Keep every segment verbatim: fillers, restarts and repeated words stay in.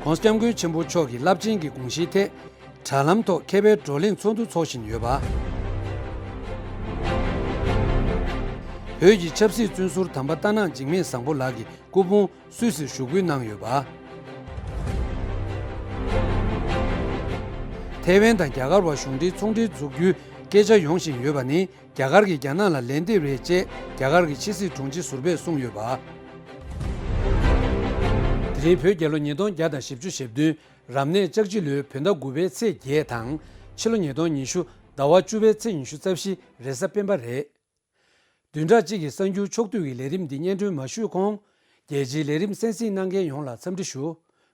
༸གོང་ས་༸སྐྱབས་མགོན་ཆེན་པོ་མཆོག་གི་རླབས་ཆེན་གྱི་དགོངས་གཞིའི་ཐད། དྲ་ལམ་ཐོག་མཁས་པའི་བགྲོ་གླེང་ཚོགས་འདུ་འཚོགས་བཞིན་ཡོད་པ། བོད་ཀྱི་ཆབ་སྲིད་བཙོན་ཟུར་དམ་པ་རྟ་ནག་འཇིགས་མེད་བཟང་པོ་ལགས་ཀྱི་སྐུ་ཕུང་སུད་སིར་ཞུགས་འབུལ་གནང་ཡོད་པ། ཐའེ་ཝན་དང་རྒྱ་གར་བར་གཞུང་འབྲེལ་ཚོང་འབྲེལ་འཛུགས་རྒྱུའི་སྐད་ཆ་ཡོང་བཞིན་ཡོད་པ་ནི། རྒྱ་གར་གྱིས་རྒྱ་ནག་ལ་ལན་འདེབས་རེད་ཅེས་རྒྱ་གར་གྱི་ཕྱི་སྲིད་དྲུང་ཆེ་ཟུར་པས་གསུངས་ཡོད་པ། དེ་རིང་བོད་རྒྱལ་ལོ་ཉིས་སྟོང་བརྒྱ་དང་བཞི་བཅུ་ཞེ་བདུན། རབ་གནས་ལྕགས་བྱི་ལོའི་བོད་ཟླ་དགུ་པའི་ཚེས་བརྒྱད་དང་། ཕྱི་ལོ་ཉིས་སྟོང་ཉི་ཤུ་ཟླ་བ་བཅུ་པའི་ཚེས་ཉི་ཤུ་རྩ་བཞི་རེས་གཟའ་སྤེན་པ་རེད། བདུན་ཕྲག་གཅིག་གི་གསར་འགྱུར་ཕྱོགས་བསྡུས་ཀྱི་ལས་རིམ་འདི་སྙན་སྒྲོན་མ་ཞུས་གོང་། རྒྱལ་སྤྱིའི་ལས་རིམ་གསན་གཟིགས་གནང་མཁན་ཡོངས་ལ་འཚམས་འདྲི་ཞུ།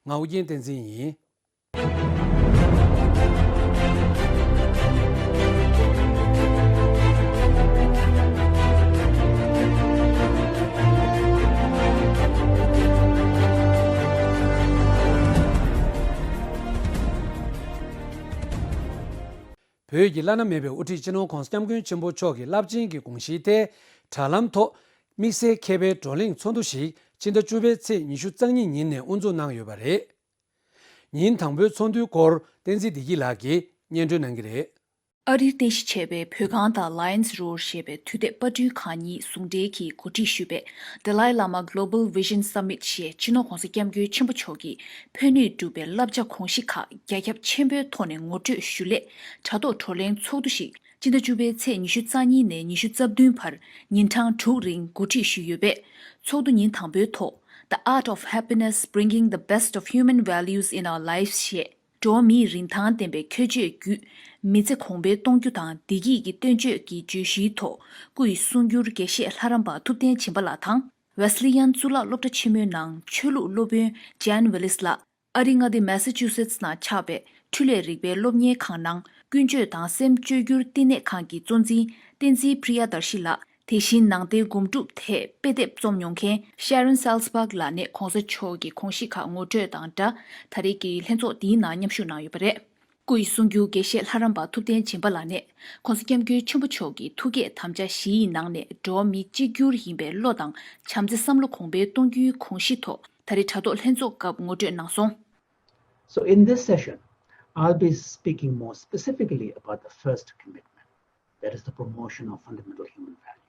ང་ཨུ་རྒྱན་བསྟན་འཛིན་ཡིན། བོད་ཀྱི་བླ་ན་མེད་པའི་དབུ་ཁྲིད་སྤྱི་ནོར་༸གོང་ས་༸སྐྱབས་མགོན་ཆེན་པོ་མཆོག་གི་རླབས་ཆེན་གྱི་དགོངས་གཞིའི་ཐད། དྲ་ལམ་ཐོག་དམིགས་བསལ་མཁས་པའི་བགྲོ་གླེང་ཚོགས་འདུ་ཞིག་ཕྱི་ཟླ་བཅུ་པའི་ཚེས་ཉི་ཤུ་རྩ་གཉིས་ཉིན་ནས་དབུ་འཛུགས་གནང་ཡོད་པ་རེད། ཉིན་དང་པོའི་ཚོགས་འདུའི་སྐོར་བསྟན་འཛིན་བདེ་སྐྱིད་ལགས་ཀྱིས་སྙན་སྒྲོན་གནང་གི་རེད། ཨ་རིར་རྟེན་གཞི་བྱས་པའི་བོད་ཁང་དང་Lions Roar ཞེས་པའི་དུས་དེབ་པར་སྐྲུན་ཁང་གཉིས་ཟུང་འབྲེལ་གྱིས་གོ་སྒྲིག་ཞུས་པའི་Dalai Lama Global Vision Summit ཞེས་སྤྱི་ནོར་༸གོང་ས་༸སྐྱབས་མགོན་ཆེན་པོ་མཆོག་གིས་ཕན་ནུས་སྒྲུབ་པའི་བསླབ་བྱ་དགོངས་གཞི་ཁག་རྒྱ་ཁྱབ་ཆེན་པོའི་ཐོག་ནས་ངོ་སྤྲོད་ཞུ་སླད་དྲ་ཐོག་བགྲོ་གླེང་ཚོགས་འདུ་ཞིག་སྤྱི་ཟླ་བཅུ་པའི་ཚེས་ཉི་ཤུ་རྩ་གཉིས་ནས་ཉི་ཤུ་རྩ་བདུན་བར་ཉིན་གྲངས་དྲུག་རིང་གོ་སྒྲིག་ཞུས་ཡོད་པས། ཚོགས་འདུ་ཉིན་དང་པོའི་ཐོག The Art of Happiness, Bringing the Best of Human Values in Our Lives ཞེས། འགྲོ་བ་མིའི་རིན་ཐང་ལྡན་པའི་ཁྱད་ཆོས་བརྒྱུད། མི་ཚེ་གོང་འཕེལ་གཏོང་རྒྱུ་དང་བདེ་སྐྱིད་ཀྱི་བསྟན་བཅོས་ཀྱི་བརྗོད་གཞིའི་ཐོག་སྐུ་ཡི་གསུང་སྒྱུར་དགེ་བཤེས་ལྷ་རམས་པ་ཐུབ་བསྟན་སྦྱིན་པ་ལགས་དང་། Wesleyan གཙུག་ལག་སློབ་གྲྭ་ཆེན་མོའི་ནང་ཆོས་ལུགས་སློབ་དཔོན་Jan Willis ལགས། ཨ་རི་མངའ་སྡེ་Massachusetts ནང་ཆགས་པའི་འཕྲུལ་ལས་རིག་པའི་སློབ་གཉེར་ཁང་ནང་ཀུན་སྤྱོད་དང་སེམས་བཅོས་སྒྱུར་བསྟི་གནས་ཁང་གི་གཙོ་འཛིན་བསྟན་འཛིན་Priyadarshi ལགས། དེ་བཞིན་ནང་བསྟན་སྒོམ་སྒྲུབ་ཐད་དཔེ་དེབ་རྩོམ་མྱོང་མཁན་Sharon Salzberg ལགས་ནས་༸གོང་ས་མཆོག་གི་དགོངས་གཞི་ཁག་ངོ་སྤྲོད་དང་སྦྲགས། ད་རེས་ཀྱི་ལྷན་ཚོགས་འདིའི་ནང་མཉམ་ཞུགས་གནང་ཡོད་པ་རེད། སྐུ་ཡི་གསུང་སྒྱུར་དགེ་བཤེས་ལྷ་རམས་པ་ཐུབ་བསྟན་སྦྱིན་པ་ལགས་ནས་༸གོང་ས་༸སྐྱབས་མགོན་ཆེན་པོ་མཆོག་གི་ཐུགས་བསྐྱེད་དམ་བཅའ་བཞི་ཡི་ནང་ནས་འགྲོ་བ་མི་གཅིག་གྱུར་ཡིན་པའི་བློ་དང་བྱམས་བརྩེ་བསམ་བློ་གོང་འཕེལ་གཏོང་རྒྱུའི་དགོངས་གཞི་ཐོག་ད་རེས་དྲ་ཐོག་ལྷན་ཚོགས་སྐབས་ངོ་སྤྲོད་གནང་སོང་། So in this session, I'll be speaking more specifically about the first commitment, that is the promotion of fundamental human values.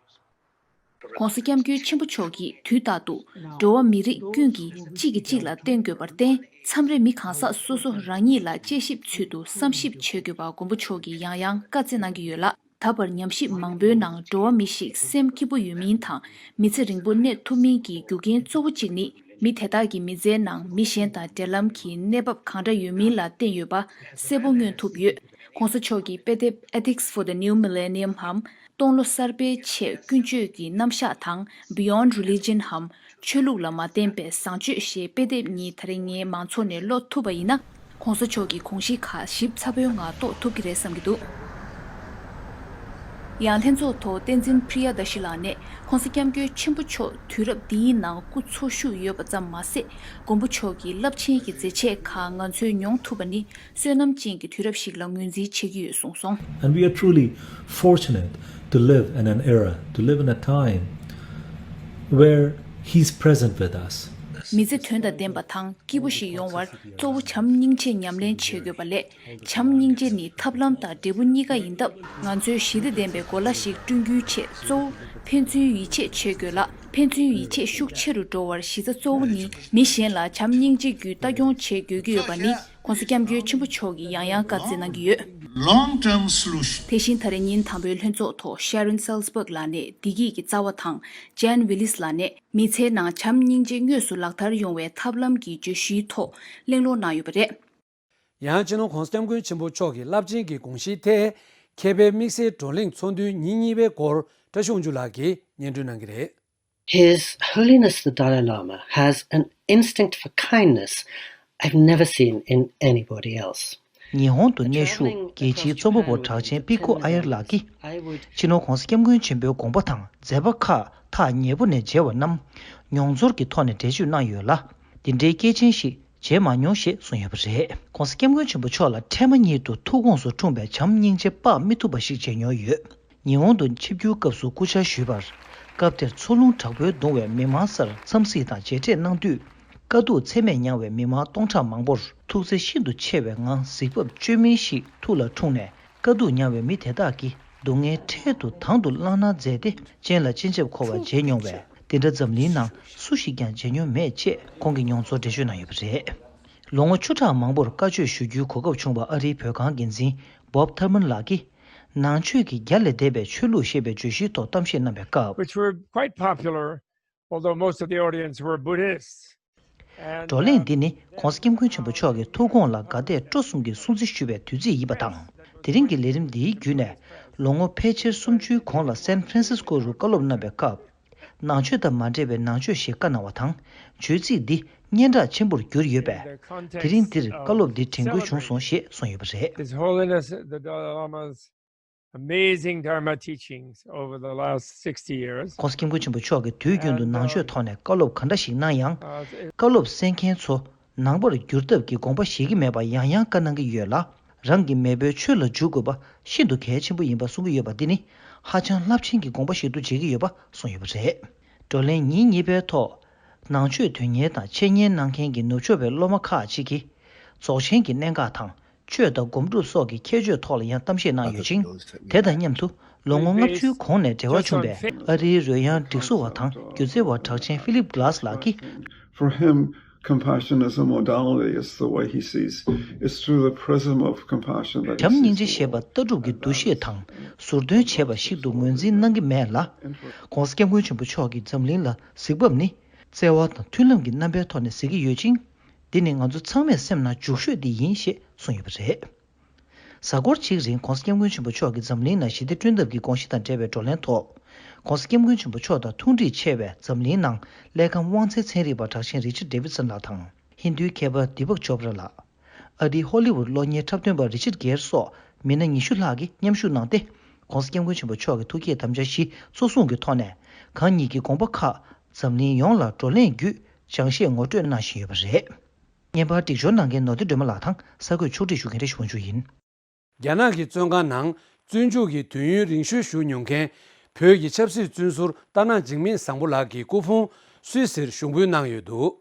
༸གོང་ས་༸སྐྱབས་མགོན་ཆེན་པོ་མཆོག་གིས་དུས་རྟག་ཏུ་འགྲོ་བ་མི་རིགས་ཀུན་གྱིས་གཅིག་གིས་གཅིག་ལ་བརྟེན་དགོས་པར་བརྟེན། མཚམས་རེ་མི་གང་ཟག་སོ་སོ་རང་ཉིད་ལ་དཔྱད་ཞིབ་ཚུལ་དུ་བསམ་ཞིབ་བྱེད་དགོས་པ་མགོན་པོ་མཆོག་གིས་ཡང་ཡང་བཀའ་སྩལ་གནང་གི་ཡོད་ལ། ད་བར་ཉམས་ཞིབ་མང་པོའི་ནང་འགྲོ་བ་མི་ཞིག་སེམས་སྐྱིད་པོ་ཡོད་མིན་དང་མི་ཚེ་རིང་པོ་གནས་ཐུབ་མིན་གྱི་རྒྱུ་རྐྱེན་གཙོ་བོ་གཅིག་ནི། མི་དེ་དག་གིས་མི་ཚེའི་ནང་མི་གཞན་དང་འབྲེལ་ལམ་གྱི་གནས་བབ་གང་འདྲ་ཡོད་མིན་ལ་བརྟེན་ཡོད་པ་གསལ་པོ་མངོན་ཐུབ་ཡོད། ༸གོང་ས་མཆོག་གི་དཔེ་དེབ་Ethics for the New Millennium འམ། སྟོང་ལོ་གསར་པའི་ཆེད་ཀུན་སྤྱོད་ཀྱི་རྣམ་གཞག་དང་། Beyond Religion འམ། ཆོས་ལུགས་ལ་མ་བརྟེན་པའི་བཟང་སྤྱོད་ཞེས་དཔེ་དེབ་གཉིས་ད་རེས་ངའི་མང་ཚོགས་ནས་ཀློག་ཐུབ་པ་ཡིན་ན། ༸གོང་ས་མཆོག་གི་དགོངས་གཞི་ཁག་ཞིབ་ཚགས་པོའི་ངང་རྟོགས་ཐུབ་ཀྱི་རེད་བསམ་གྱི་འདུག་ཡང་ལྷན་ཚོགས་ཐོག་བསྟན་འཛིན་Priyadarshi ལགས་ནས་༸གོང་ས་༸སྐྱབས་མགོན་ཆེན་པོ་མཆོག་དུས་རབས་འདིའི་ནང་སྐུ་འཚོ་བཞུགས་ཡོད་པ་ཙམ་མ་ཟད། མགོན་པོ་མཆོག་གི་རླབས་ཆེན་གྱི་མཛད་རྗེས་ཁག་ང་ཚོས་མྱོང་ཐུབ་པ་ནི། བསོད་ནམས་ཅན་གྱི་དུས་རབས་ཤིག་ལ་ངོས་འཛིན་བྱེད་ཀྱི་ཡོད་གསུངས་སོང་། And we are truly fortunate to live in an era, to live in a time where He's present with us. མི་ཚེ་དོན་དང་ལྡན་པ་དང་སྐྱིད་པོ་ཞིག་ཡོང་བར་གཙོ་བོ་བྱམས་སྙིང་རྗེ་ཉམས་ལེན་བྱེད་དགོས་པ་ལས། བྱམས་སྙིང་རྗེ་ནི་ཐབས་ལམ་དང་འབྲས་བུ་གཉིས་ཀ་ཡིན་སྟབས། ང་ཚོའི་ཞི་བདེ་ལྡན་པའི་གོ་ལ་ཞིག་བསྐྲུན་རྒྱུའི་ཆེད་གཙོ་བོ་ཕན་ཚུན་ཡིད་ཆེས་བྱེད་དགོས་ལ། ཕན་ཚུན་ཡིད་ཆེས་ཤུགས་ཆེ་རུ་འགྲོ་བར་གཞི་རྩ་གཙོ་བོ་ནི་མི་གཞན་ལ་བྱམས་སྙིང་རྗེ་བརྒྱུད་ལྟ་སྐྱོང་བྱེད་དགོས་ཀྱི་ཡོད་པ་ནི། ༸གོང་ས་༸སྐྱབས་མགོན་ཆེན་པོ་མཆོག་གིས་ཡང་ཡང་བཀའ་སྩལ་གནང་གི་ཡོད། Long-term solution. དེ་བཞིན་ད་རེས་ཉིན་དང་པོའི་ལྷན་ཚོགས་ཐོག་Sharon Salzberg ལགས་ནས་བདེ་སྐྱིད་ཀྱི་རྩ་བ་དང་Jan Willis ལགས་ནས་མི་ཚེའི་ནང་བྱམས་སྙིང་རྗེ་དངོས་སུ་ལག་བསྟར་ཡོང་བའི་ཐབས་ལམ་གྱི་བརྗོད་གཞིའི་ཐོག་གླེང་སློང་གནང་ཡོད་པ་རེད། ཡང་སྤྱི་ནོར་༸གོང་ས་༸སྐྱབས་མགོན་ཆེན་པོ་མཆོག་གི་རླབས་ཆེན་གྱི་དགོངས་གཞིའི་ཐད། མཁས་པའི་དམིགས་བསལ་བགྲོ་གླེང་ཚོགས་འདུའི་ཉིན་གཉིས་པའི་སྐོར་བཀྲ་ཤིས་དབང་ཕྱུག་ལགས་ཀྱིས་སྙན་སྒྲོན་གནང་གི་རེད། His Holiness the Dalai Lama has an instinct for kindness I've never seen in anybody else. ཉི་ཧོང་དུ་གནས་བཞུགས་རྒྱལ་སྤྱིའི་རྩོམ་པ་པོ་གྲགས་ཅན་པི་ཁོ་ཨ་ཡར་ལགས་ཀྱིས། སྤྱི་ནོར་༸གོང་ས་༸སྐྱབས་མགོན་ཆེན་པོའི་དགོངས་པ་དང་མཛད་པ་ཁག་ཐག་ཉེ་པོ་ནས་མཇལ་བ་རྣམས་མྱོང་ཚོར་གྱི་ཐོག་ནས་འགྲེལ་བརྗོད་གནང་ཡོད་ལ། འདི་འདྲའི་སྐྱེས་ཆེན་ཞིག་མཇལ་མ་མྱོང་ཞེས་གསུངས་ཡོད་པ་རེད། ༸གོང་ས་༸སྐྱབས་མགོན་ཆེན་པོ་མཆོག་ལ་འཕྲལ་མ་ཉིད་དུ་ཐུགས་དགོངས་སུ་འཁྲུངས་པའི་བྱམས་སྙིང་རྗེ་དཔག་མི་ཐུབ་པ་ཞིག་མཇལ་མྱོང་ཡོད། ཉི་ཧོང་དུ་ཆིབས་བསྒྱུར་སྐབས་སུ་སྐུ་བཅར་ཞུས་པར། སྐབས་དེར་འཚོ་རླུང་དྲག་པོས་གདུང་བའི་མི་མང་སར་འཚམས་གཟིགས་དང་མཇལ་འཕྲད་གནང་དུས། དཀའ་སྡུག་ཚད་མེད་མྱངས་པའི་མི་མང་སྟོང་ཕྲག་མང་པོར་ཐུགས་བརྩེ་ཤིན་ཏུ་ཆེ་བའི་ངང་གཟིགས་བབ་བཅོས་མིན་ཞིག་ཐུགས་ལ་འཁྲུངས་ནས། དཀའ་སྡུག་མྱངས་པའི་མི་དེ་དག་གི་སྡུག་བསྔལ་འཕྲལ་དུ་དང་དུ་བླངས་གནང་མཛད་དེ། སྤྱན་ལ་སྤྱན་ཆབ་འཁོར་བ་མཇལ་མྱོང་བས། དེ་འདྲ་འཛམ་གླིང་ནང་སུ་ཞིག་ཀྱང་མཇལ་མྱོང་མེད་ཅེས་ཁོང་གིས་མྱོང་ཚོར་འགྲེལ་བརྗོད་གནང་ཡོད་པ་རེད། ལོ་ངོ་བཅུ་ཕྲག་མང་པོར་བཀའ་ཆོས་ཞུ་རྒྱུའི་གོ་སྐབས་བྱུང་བ་ཨ་རིའི་བོད་ཁང་འགན་འཛིན་Bob Thurman ལགས་ཀྱིས། ནང་ཆོས་ཀྱི་རྒྱ་ལས་འདས་པའི་ཆོས་ལུགས་ཞེས་པའི་བརྗོད་གཞིའི་ཐོག་གཏམ་བཤད་གནང་བའི་སྐབས། Which were quite popular, although most of the audience were Buddhists. And, བགྲོ་གླེང་འདི་ནི་༧གོང་ས་༧སྐྱབས་མགོན་ཆེན་པོ་མཆོག་གིས་ཐུགས་དགོངས་ལ་དགའ་དད་སྤྲོ་གསུམ་གྱིས་སྲུང་བརྩི་ཞུས་པའི་དུས་ཚིགས་ཡིན་པ་དང་། དེ་རིང་གི་ལས་རིམ་འདིའི་བརྒྱུད་ནས། ལོ་ངོ་ཕལ་ཆེར་སུམ་ཅུའི་གོང་ལ་སན་ཧྥ་རན་སིས་ཀོ་རུ་བཀའ་སློབ་གནང་བའི་སྐབས། ནང་ཆོས་དང་མ་འབྲེལ་བའི་ནང་ཆོས་ཞེས་བཀའ་གནང་བ་དང་། བརྗོད་ཚིག་འདི་སྙན་གྲགས་ཆེན་པོར་གྱུར་ཡོད་པས། དེ་རིང་འདིར་བཀའ་སློབ་འདི་དྲན་སྐུལ་བྱུང་སོང་ཞེས་གསུངས་ཡོད་པ་རེད། His Holiness the Dalai Lama's amazing Dharma teachings over the last sixty years. ༸གོང་ས་༸སྐྱབས་མགོན་ཆེན་པོ་མཆོག་གིས་དུས་རྒྱུན་དུ་ནང་ཆོས་ཐོག་ནས་བཀའ་སློབ་ག་འདྲ་ཞིག་གནང་ཡང་། བཀའ་སློབ་གསན་མཁན་ཚོ་ནང་པར་འགྱུར་ཐབས་ཀྱི་དགོངས་པ་བཞེས་ཀྱི་མེད་པ་ཡང་ཡང་བཀའ་གནང་གི་ཡོད་ལ། རང་གི་མེས་པོའི་ཆོས་ལ་འཇུག་དགོས་པ་ཤིན་ཏུ་གལ་ཆེན་པོ་ཡིན་པ་གསུང་གི་ཡོད་པ་འདི་ནི་ཧ་ཅང་རླབས་ཆེན་གྱི་དགོངས་པ་ཞིག་ཏུ་མཇལ་གྱི་ཡོད་པ་གསུངས་ཡོད་པ་རེད། བགྲོ་གླེང་ཉིན་གཉིས་པའི་ཐོག་ནང་ཆོས་དོན་གཉེར་དང་འཆད་ཉན་གནང་མཁན་གྱི་ནུབ་ཕྱོགས་པའི་སློབ་མ་ཁག་ཅིག་གིས། རྫོགས་ཆེན་གྱི་གནད་འགག་དང་། ཆོས་དང་སྒོམ་སྒྲུབ་སོགས་ཀྱི་ཁྱད་ཆོས་ཐོག་ལ་ཡང་གཏམ་བཤད་གནང་ཡོད་ཅིང་། དེ་དང་མཉམ་དུ་ལོ་ངོ་ལྔ་བཅུའི་གོང་ནས་འབྲེལ་བ་བྱུང་བའི་ཨ་རིའི་རོལ་དབྱངས་སྒྲིག་བཟོ་བ་དང་སྒྱུ་རྩལ་བ་གྲགས་ཅན་Philip Glass ལགས་ཀྱིས། For him, compassion is a modality, it's the way he sees. It's through the prism of compassion that he བྱམས་སྙིང་རྗེ་ཞེས་པ་ལྟ་གྲུབ་ཀྱི་འདུ་ཤེས་དང་ཟུར་འདོན་བྱས་པ་ཞིག་ཏུ་ངོས་འཛིན་གནང་གི་མེད་ལ། ༸གོང་ས་༸སྐྱབས་མགོན་ཆེན་པོ་མཆོག་གིས་འཛམ་གླིང་ལ་གཟིགས་བབ་ནི་བརྩེ་བ་དང་མཐུན་ལམ་གྱི་རྣམ་པའི་ཐོག་ནས་གཟིགས་ཀྱི་ཡོད་ཅིང་། འདི་ནི་ང་ཚོ་ཚང་མའི་སེམས་ནང་འཇུག་ཤོས་དེ་ཡིན་ཞེས་གསུངས་ཡོད་པ་རེད། གཟའ་འཁོར་གཅིག་རིང་༸གོང་ས་༸སྐྱབས་མགོན་ཆེན་པོ་མཆོག་གིས་འཛམ་གླིང་ནང་ཞི་བདེ་བསྐྲུན་ཐབས་ཀྱི་དགོངས་གཞི་དང་འབྲེལ་བའི་བགྲོ་གླེང་ཐོག ༸གོང་ས་༸སྐྱབས་མགོན་ཆེན་པོ་མཆོག་དང་ཐུགས་འདྲིས་ཆེ་བའི་འཛམ་གླིང་ནང་ཀླད་ཁང་དབང་ཚད་ཚན་རིག་པ་གྲགས་ཅན་Richard Davidson ལགས་དང་། ཧིན་རྡུའི་མཁས་པ་དི་པག་ཅོབ་ར་ལགས། ཨ་རིའི་ཧོ་ལི་ཝུད་གློག་བརྙན་འཁྲབ་སྟོན་པ་Richard Gere སོགས་མི་སྣ་ཉི་ཤུ་ལྷག་གིས་མཉམ་ཞུགས་གནང་སྟེ། ༸གོང་ས་༸སྐྱབས་མགོན་ཆེན་པོ་མཆོག་གི་ཐུགས་བསྐྱེད་དམ་བཅའ་བཞི་གཙོ་བཟུང་གི་ཐོག་ནས། གང་ཉིད་ཀྱི་དགོངས་པ་ཁག་འཛམ་གླིང་ཡོངས་ལ་བགྲོ་གླེང་བརྒྱུད་སྦྱང་བཤད་ངོ་སྤྲོད་གནང་བཞིན་ཡོད་པ་རེད། བརྙན་པར་སྒྲིག་སྦྱོར་གནང་མཁན་ནོར་བུ་སྒྲོལ་མ་ལགས་དང་གསར་འགོད་ཕྱོགས་སྒྲིག་ཞུ་མཁན་བཀྲ་ཤིས་དབང་ཕྱུག་ཡིན། རྒྱ་ནག་གི་བཙོན་ཁང་ནང་བཙོན་འཇུག་གི་དུས་ཡུན་རིང་ཤོས་བཞུགས་མྱོང་མཁན་བོད་ཀྱི་ཆབ་སྲིད་བཙོན་ཟུར་ལྟ་ན་འཇིགས་མེད་བཟང་པོ་ལགས་ཀྱི་སྐུ་ཕུང་སུད་སིར་ཞུགས་འབུལ་གནང་ཡོད་འདུག་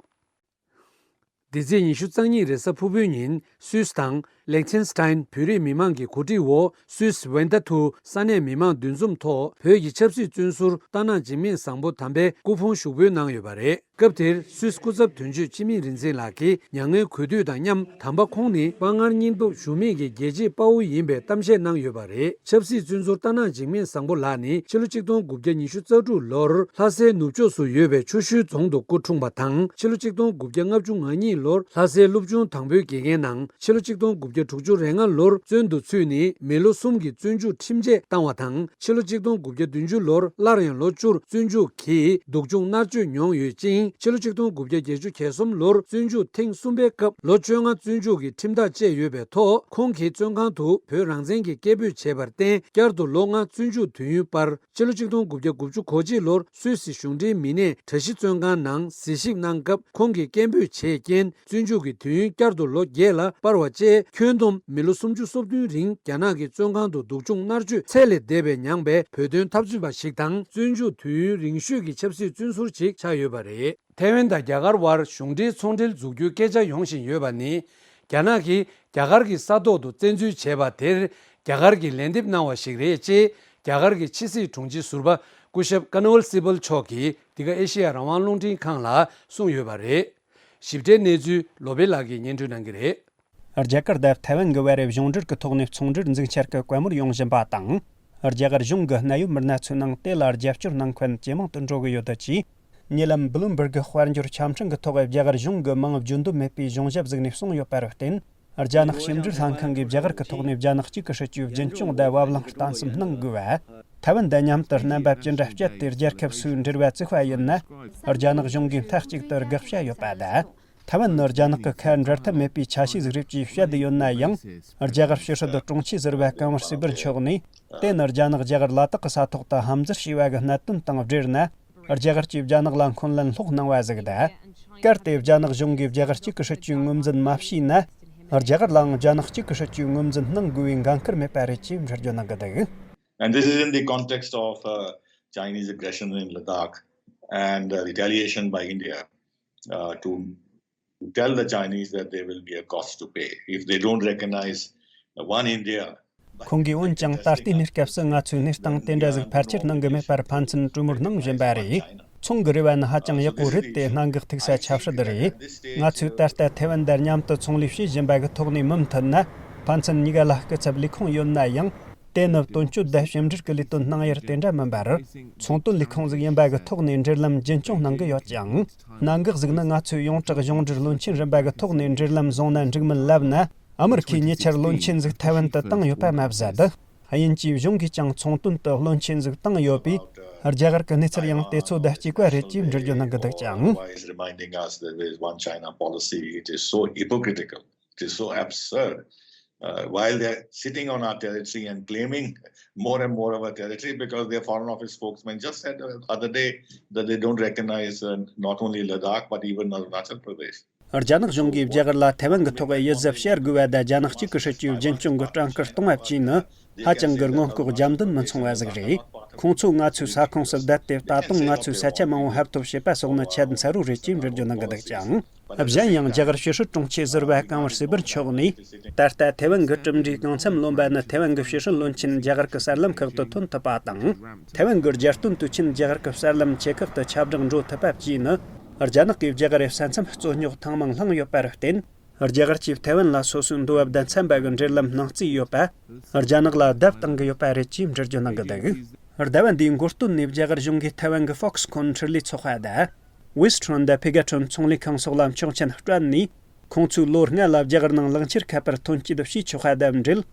འདི་ཚེས་ཉི་ཤུ་རྩ་གཉིས་རེས་གཟའ་ཕུར་བུའི་ཉིན་སུད་སི་དང་ལེག་ཆེན་སི་ཐན་བོད་རིགས་མི་མང་གི་གོ་སྒྲིག་འོག་སུད་སི་ཝེན་ཏ་ཐུ་ས་གནས་མི་མང་འདུ་འཛོམས་ཐོག་བོད་ཀྱི་ཆབ་སྲིད་བཙོན་ཟུར་ལྟ་ན་འཇིགས་མེད་བཟང་པོ་དམ་པའི་སྐུ་ཕུང་ཞུགས་འབུལ་གནང་ཡོད་པ་རེད། སྐབས་དེར་སུད་སི་སྐུ་ཚབ་དོན་གཅོད་འཆི་མེད་རིག་འཛིན་ལགས་ཀྱིས་མྱ་ངན་གུས་འདུད་དང་མཉམ་དམ་པ་ཁོང་ནི་དཔའ་ངར་སྙིང་སྟོབས་ཞུམ་མེད་ཀྱི་རྒྱལ་གཅེས་དཔའ་བོ་ཡིན་པའི་གཏམ་བཤད་གནང་ཡོད་པ་རེད། ཆབ་སྲིད་བཙོན་ཟུར་ལྟ་ན་འཇིགས་མེད་བཟང་པོ་ལགས་ནི་ཕྱི་ལོ་གཅིག་སྟོང་དགུ་བརྒྱ་ཉི་ཤུ་རྩ་དྲུག་ལོར་ལྷ་སའི་ནུབ་ཕྱོགས་སུ་ཡོད་པའི་ཆུ་ཤུལ་རྫོང་དུ་སྐུ་འཁྲུངས་པ་དང་། ཕྱི་ལོ་གཅིག་སྟོང་དགུ་བརྒྱ་ལྔ་བཅུ་ང་གཉིས་ལོར་ལྷ་སའི་སློབ་ཆུང་དང་པོའི་དགེ་རྒན་ནང་། ཕྱི་ལོ་གཅིག་སྟོང་དགུ་བརྒྱ་དྲུག་ཅུ་རེ་ལྔ་ལོར་བཙོན་དུ་ཚུད་ནས་མི་ལོ་གསུམ་གྱི་བཙོན་འཇུག་ཁྲིམས་ཆད་བཏང་བ་དང་། ཕྱི་ལོ་གཅིག་སྟོང་དགུ་བརྒྱ་བདུན་ཅུ་ལོར་སླར་ཡང་ལོ་བཅུར་བཙོན་འཇུག་གིས་སྡུག་སྦྱོང་མནར་གཅོད་མྱོང་ཡོད་ཅིང་། ཕྱི་ལོ་གཅིག་སྟོང་དགུ་བརྒྱ་བརྒྱད་ཅུ་གྱ་གསུམ་ལོར་བཙོན་འཇུག་ཐེངས་གསུམ་པའི་སྐབས་ལོ་བཅོ་ལྔ་བཙོན་འཇུག་གི་ཁྲིམས་ཐག་བཅད་ཡོད་པའི་ཐོག་ཁོང་གིས་བཙོན་ཁང་དུ་བོད་རང་བཙན་གྱི་སྐད་འབོད་བྱས་པར་བརྟེན། བསྐྱར་དུ་ལོ་ལྔ་བཙོན་འཇུག་དུས་ཡུན་སྤར། ཕྱི་ལོ་གཅིག་སྟོང་དགུ་བརྒྱ་དགུ་བཅུ་གོ་གཅིག་ལོར་སུད་སི་གཞུང་འབྲེལ་མི་སྣས་གྲྭ་བཞི་བཙོན་ཁང་ནང་གཟིགས་ཞིབ་གནང་སྐབས། ཁོང་གིས་སྐད་འབོད་བྱས་རྐྱེན། བཙོན་འཇུག་གི་དུས་ཡུན་བསྐྱར་དུ་ལོ་བརྒྱད་ལ་སྤར་བ་བཅས། ཁྱོན་བསྡོམས་མི་ལོ་སུམ་ཅུ་སོ་བདུན་རིང་རྒྱ་ནག་གི་བཙོན་ཁང་དུ་སྡུག་སྦྱོང་མནར་གཅོད་ཚད་ལས་འདས་པའི་མྱངས་པའི་བོད་དོན་འཐབ་རྩོད་པ་ཞིག་དང་། བཙོན་འཇུག་དུས་ཡུན་རིང་ཤོས་ཀྱི་ཆབ་སྲིད་བཙོན་ཟུར་ཞིག་ཆགས་ཡོད་པ་རེད། ཐའེ་ཝན་དང་རྒྱ་གར་དབར་གཞུང་འབྲེལ་ཚོང་འབྲེལ་འཛུགས་རྒྱུའི་སྐད་ཆ་ཡོང་བཞིན་ཡོད་པ་ནི། རྒྱ་ནག་གིས་རྒྱ་གར་གྱི་ས་ཐོག་ཏུ་བཙན་འཛུལ་བྱས་པ་དེར་རྒྱ་གར་གྱིས་ལན་འདེབས་གནང་བ་ཞིག་རེད་ཅེས། རྒྱ་གར་གྱི་ཕྱི་སྲིད་དྲུང་ཆེ་ཟུར་པ་སྐུ་ཞབས་ཀར་ན་ཝལ་སི་བལ་མཆོག་གིས་འདི་ག་ཨེ་ཤེ་ཡ་རང་དབང་རླུང་འཕྲིན་ཁང་ལ་གསུངས་ཡོད་པ་རེད། ཞིབ་ཕྲའི་གནས་ཚུལ་ལོ་པེ་ལགས་ཀྱིས་སྙན་སྒྲོན་གནང་གི་རེད། རྒྱ་གར་དང་ཐའེ་ཝན་གྱི་བར་གཞུང་འབྲེལ་གྱི་ཐོག་ནས་ཚོང་འབྲེལ་འཛུགས་འཆར་གྱི་བཀའ་མོལ་ཡོང་བཞིན་པ་དང་། རྒྱ་གར་གཞུང་གི་གནད་ཡོད་མི་སྣ་ཚོའི་ནང་དེ་ལ་རྒྱབ་སྐྱོར་གནང་མཁན་ཇེ་མང་དུ་འགྲོ་གི་ཡོད་ཅེས། ཉེ་ལམ་བྷི་ལུམ་སྦུར་གི་དཔལ་འབྱོར་ཆ་འཕྲིན་གྱི་ཐོག་རྒྱ་གར་གཞུང་གི་མིང་བརྗོད་འདོད་མེད་པའི་གཞུང་ཞབས་ཟིག་ནས་གསུངས་ཡོད་པར་བརྟེན། རྒྱ་ནག་ཕྱི་འབྲེལ་ལྷན་ཁང་གིས་རྒྱ་གར་གྱི་ཐོག་ནས་རྒྱ་ནག་གཅིག་གི་སྲིད་ཇུས་རྒྱུན་སྐྱོང་དང་བབ་བརླིང་གཏན་སེམས་གནང་དགོས་པ། ཐའེ་ཝན་དང་མཉམ་དུ་རྣམ་པ་ཅི་འདྲ་སྤྱད་དེ་རྒྱལ་ཁབ་སུའི་འབྲེལ་བ་བཙུགས་པ་ཡིན་ན། རྒྱ་ནག་གཞུང་གིས་མཐའ་གཅིག་ཏུ་དགག་བྱ་ཡོད་པ་དང་། ཐའེ་ཝན་ནི་རྒྱ་ནག་གི་ཁ་འབྲལ་ཐབས་མེད་པའི་ཆ་ཤས་ཤིག་རེད་ཅེས་བཤད་དེ་ཡོད་ན་ཡང་། རྒྱ་གར་ཕྱི་སྲིད་དྲུང་ཆེ་ཟུར་པ་ཀན་ཝར་སི་བར་མཆོག་ནས། དེ་ནི་རྒྱ་ནག་རྒྱ་གར་ལ་དྭགས་ཀྱི་ས་ཐོག་ཏུ་ཧམ་འཛུལ་བྱས་པ་གི་གནད་དོན་དང་སྦྲེལ་ན། རྒྱ་གར་གྱིས་རྒྱ་ནག་ལ་འཁོན་ལན་སློག་གནང་བ་ཟིག་དང་། གལ་ཏེ་རྒྱ་ནག་གཞུང་གིས་རྒྱ་གར་གཅིག་གི་སྲིད་ཇུས་ངོས་འཛིན་མ་བྱས་ན། རྒྱ་གར་ལའང་རྒྱ་ནག་གཅིག་གི་སྲིད་ཇུས་ངོས་འཛིན་གནང་དགོས་པའི་འགན་ཁུར་མེད་པ་རེད་ཅེས་འགྲེལ་བརྗོད་གནང་གི་འདུག And this is in the context of uh, Chinese aggression in Ladakh and uh, retaliation by India uh, to tell the Chinese that there will be a cost to pay if they don't recognize the one India. ཁོང་གིས་འོན་ཀྱང་ད་ལྟའི་གནས་སྐབས་སུ་ང་ཚོས་གནས་སྟངས་དེ་འདྲ་ཟིག་ཕལ་ཆེར་གནང་གི་མེད་པར་ཕན་ཚུན་གྲོས་མོལ་གནང་བཞིན་པ་རེད། ཚོང་གི་རེ་བ་ནི་ཧ་ཅང་ཡག་པོ་རེད་དེ། གནད་འགག་ཐུག་ས་ཆབ་སྲིད་རེད། ང་ཚོས་ད་ལྟ་ཐེ་ཝན་དང་མཉམ་དུ་ཚོང་ལས་བྱེད་བཞིན་པ་གི་ཐོག་ནས་མུ་མཐུད་ན་ཕན་ཚུན་གཉིས་ཀ་ལ་སྐུ་ཚབ་ལས་ཁུངས་ཡོད་ན་ཡང་། དེ་ནི་དོན་གཅོད་དང་ཕྱི་འབྲེལ་གྱི་ལས་དོན་གནང་ཡུལ་དེ་འདྲ་མིན་པར། ཚོང་དོན་ལས་ཁུངས་ཟིག་ཡིན་པ་གི་ཐོག་ནས་འབྲེལ་ལམ་རྒྱུན་སྐྱོང་གནང་གི་ཡོད་ཅིང་། གནད་འགག་ཟིག་ནི་ང་ཚོས་ཡོངས་གྲགས་གཞུང་འབྲེལ་བློན་ཆེན་རིམ་པ་གི་ཐོག་ནས་འབྲེལ་ལམ་བཟུང་ན་འགྲིག་མིན་ལབ་ན། ཨ་མི་རི་ཁས་ཉེ་ཆར་བློན་ཆེན་ཟིག་ཐའེ་ཝན་དུ་བཏང་ཡོད་པ་མ་ཟད། དབྱིན་ཇིའི་གཞུང་གིས་ཀྱང་ཚོང་དོན་དུ་བློན་ཆེན་ཟིག་བཏང་ཡོད་པས། རྒྱ་གར་གྱི་གནས་ཚུལ་ཡང་དེ་ཚོ་དང་གཅིག་པ་རེད་ཅེས་འགྲེལ་བརྗོད་གནང་གི་འདུག་ཅིང་། Why is reminding us that there is one China policy? It is so hypocritical. It is so absurd. Uh, while they're sitting on our territory and claiming more and more of our territory, because their Foreign Office spokesman just said the other day that they don't recognize, uh, not only Ladakh but even Arunachal Pradesh. རྒྱ་ནག་གཞུང་གིས་རྒྱ་གར་ལ་ཐའེ་ཝན་གྱི་ཐོག་ཡིད་གཟབ་བྱ་དགོས་པ་དང་རྒྱ་ནག་གཅིག་གི་སྲིད་ཇུས་རྒྱུན་སྐྱོང་གི་གྲངས་ཀར་གཏོང་བ་བཅས་ནི་ཧ་ཅང་གི་སྔོན་འགོག་རྒྱབ་མདུན་མི་མཚུངས་པ་ཟིག་རེད། ཁོང་ཚོས་ང་ཚོའི་ས་ཁོངས་སུ་བསྡད་དེ་ད་དུང་ང་ཚོའི་ས་ཆ་མང་བོ་ཧབ་ཐོབ་བྱེད་པ་སོགས་ནི་ཁྱད་མཚར་བོ་རེད་ཅེས་འགྲེལ་བརྗོད་གནང་གི་འདུག་ཅིང་། གཞན་ཡང་རྒྱ་གར་ཕྱི་སྲིད་དྲུང་ཆེ་ཟུར་པ་ཀན་ཝར་སི་བུན་མཆོག་ནས། ད་ལྟ་ཐའེ་ཝན་གྱི་གྲུབ་འབྲས་གང་འཚམ་ལོན་པ་ནི་ཐའེ་ཝན་གྱི་ཕྱི་སྲིད་བློན་ཆེན་རྒྱ་གར་གྱི་གསར་ལམ་ཁག་ཏུ་ཐོན་ཐུབ་པ་དང་། ཐའེ་ཝན་གྱི་རྒྱལ་དོན་དུས་ཆེན་རྒྱ་གར་གྱི་གསར་ལམ་ཆེ་ཁག་ཏུ་ཁྱབ་བསྒྲགས་འགྲོ་ཐུབ་པ་བཅས་ནི། རྒྱ་ནག་གིས་རྒྱ་གར་རེ་ས་མཚམས་རྩོད་རྙོག་ཐེངས་མང་བསླངས་ཡོད་པར་བརྟེན། རྒྱ་གར་གྱིས་ཐའེ་ཝན་ལ་སོ་སོའི་འདོད་བབ་དང་འཚམ་པ་གི་འབྲེལ་ལམ་གནང་རྩིས་ཡོད་པ། རྒྱ་ནག་ལ་བརྡབ་གཏང་གི་ཡོད་པ་རེད་ཅེས་འགྲེལ་བརྗོད་གནང་གི་འདུག། ཟླ་བ་འདིའི་འགོ་སྟོད་ནས་རྒྱ་གར་གཞུང་གིས་ཐའེ་ཝན་གྱི་ཧྥོག་སི་ཁོན་འཕྲུལ་ལས་ཚོགས་པ་དང་། ཝེ་སི་ཁྲོན་དང་ཕི་ག་ཁྲོན་ཚོང་ལས་ཁང་སོགས་ལ་མཆོག་མཆན་སྤྲད་ནས། ཁོང་ཚོས་ལོ་ལྔ་ལ་རྒྱ་གར་ནང་གླིང་ཆེར་ཁ་པར་ཐོན་སྐྱེད་བྱས་ཆོག་པ་དང་འབྲེལ།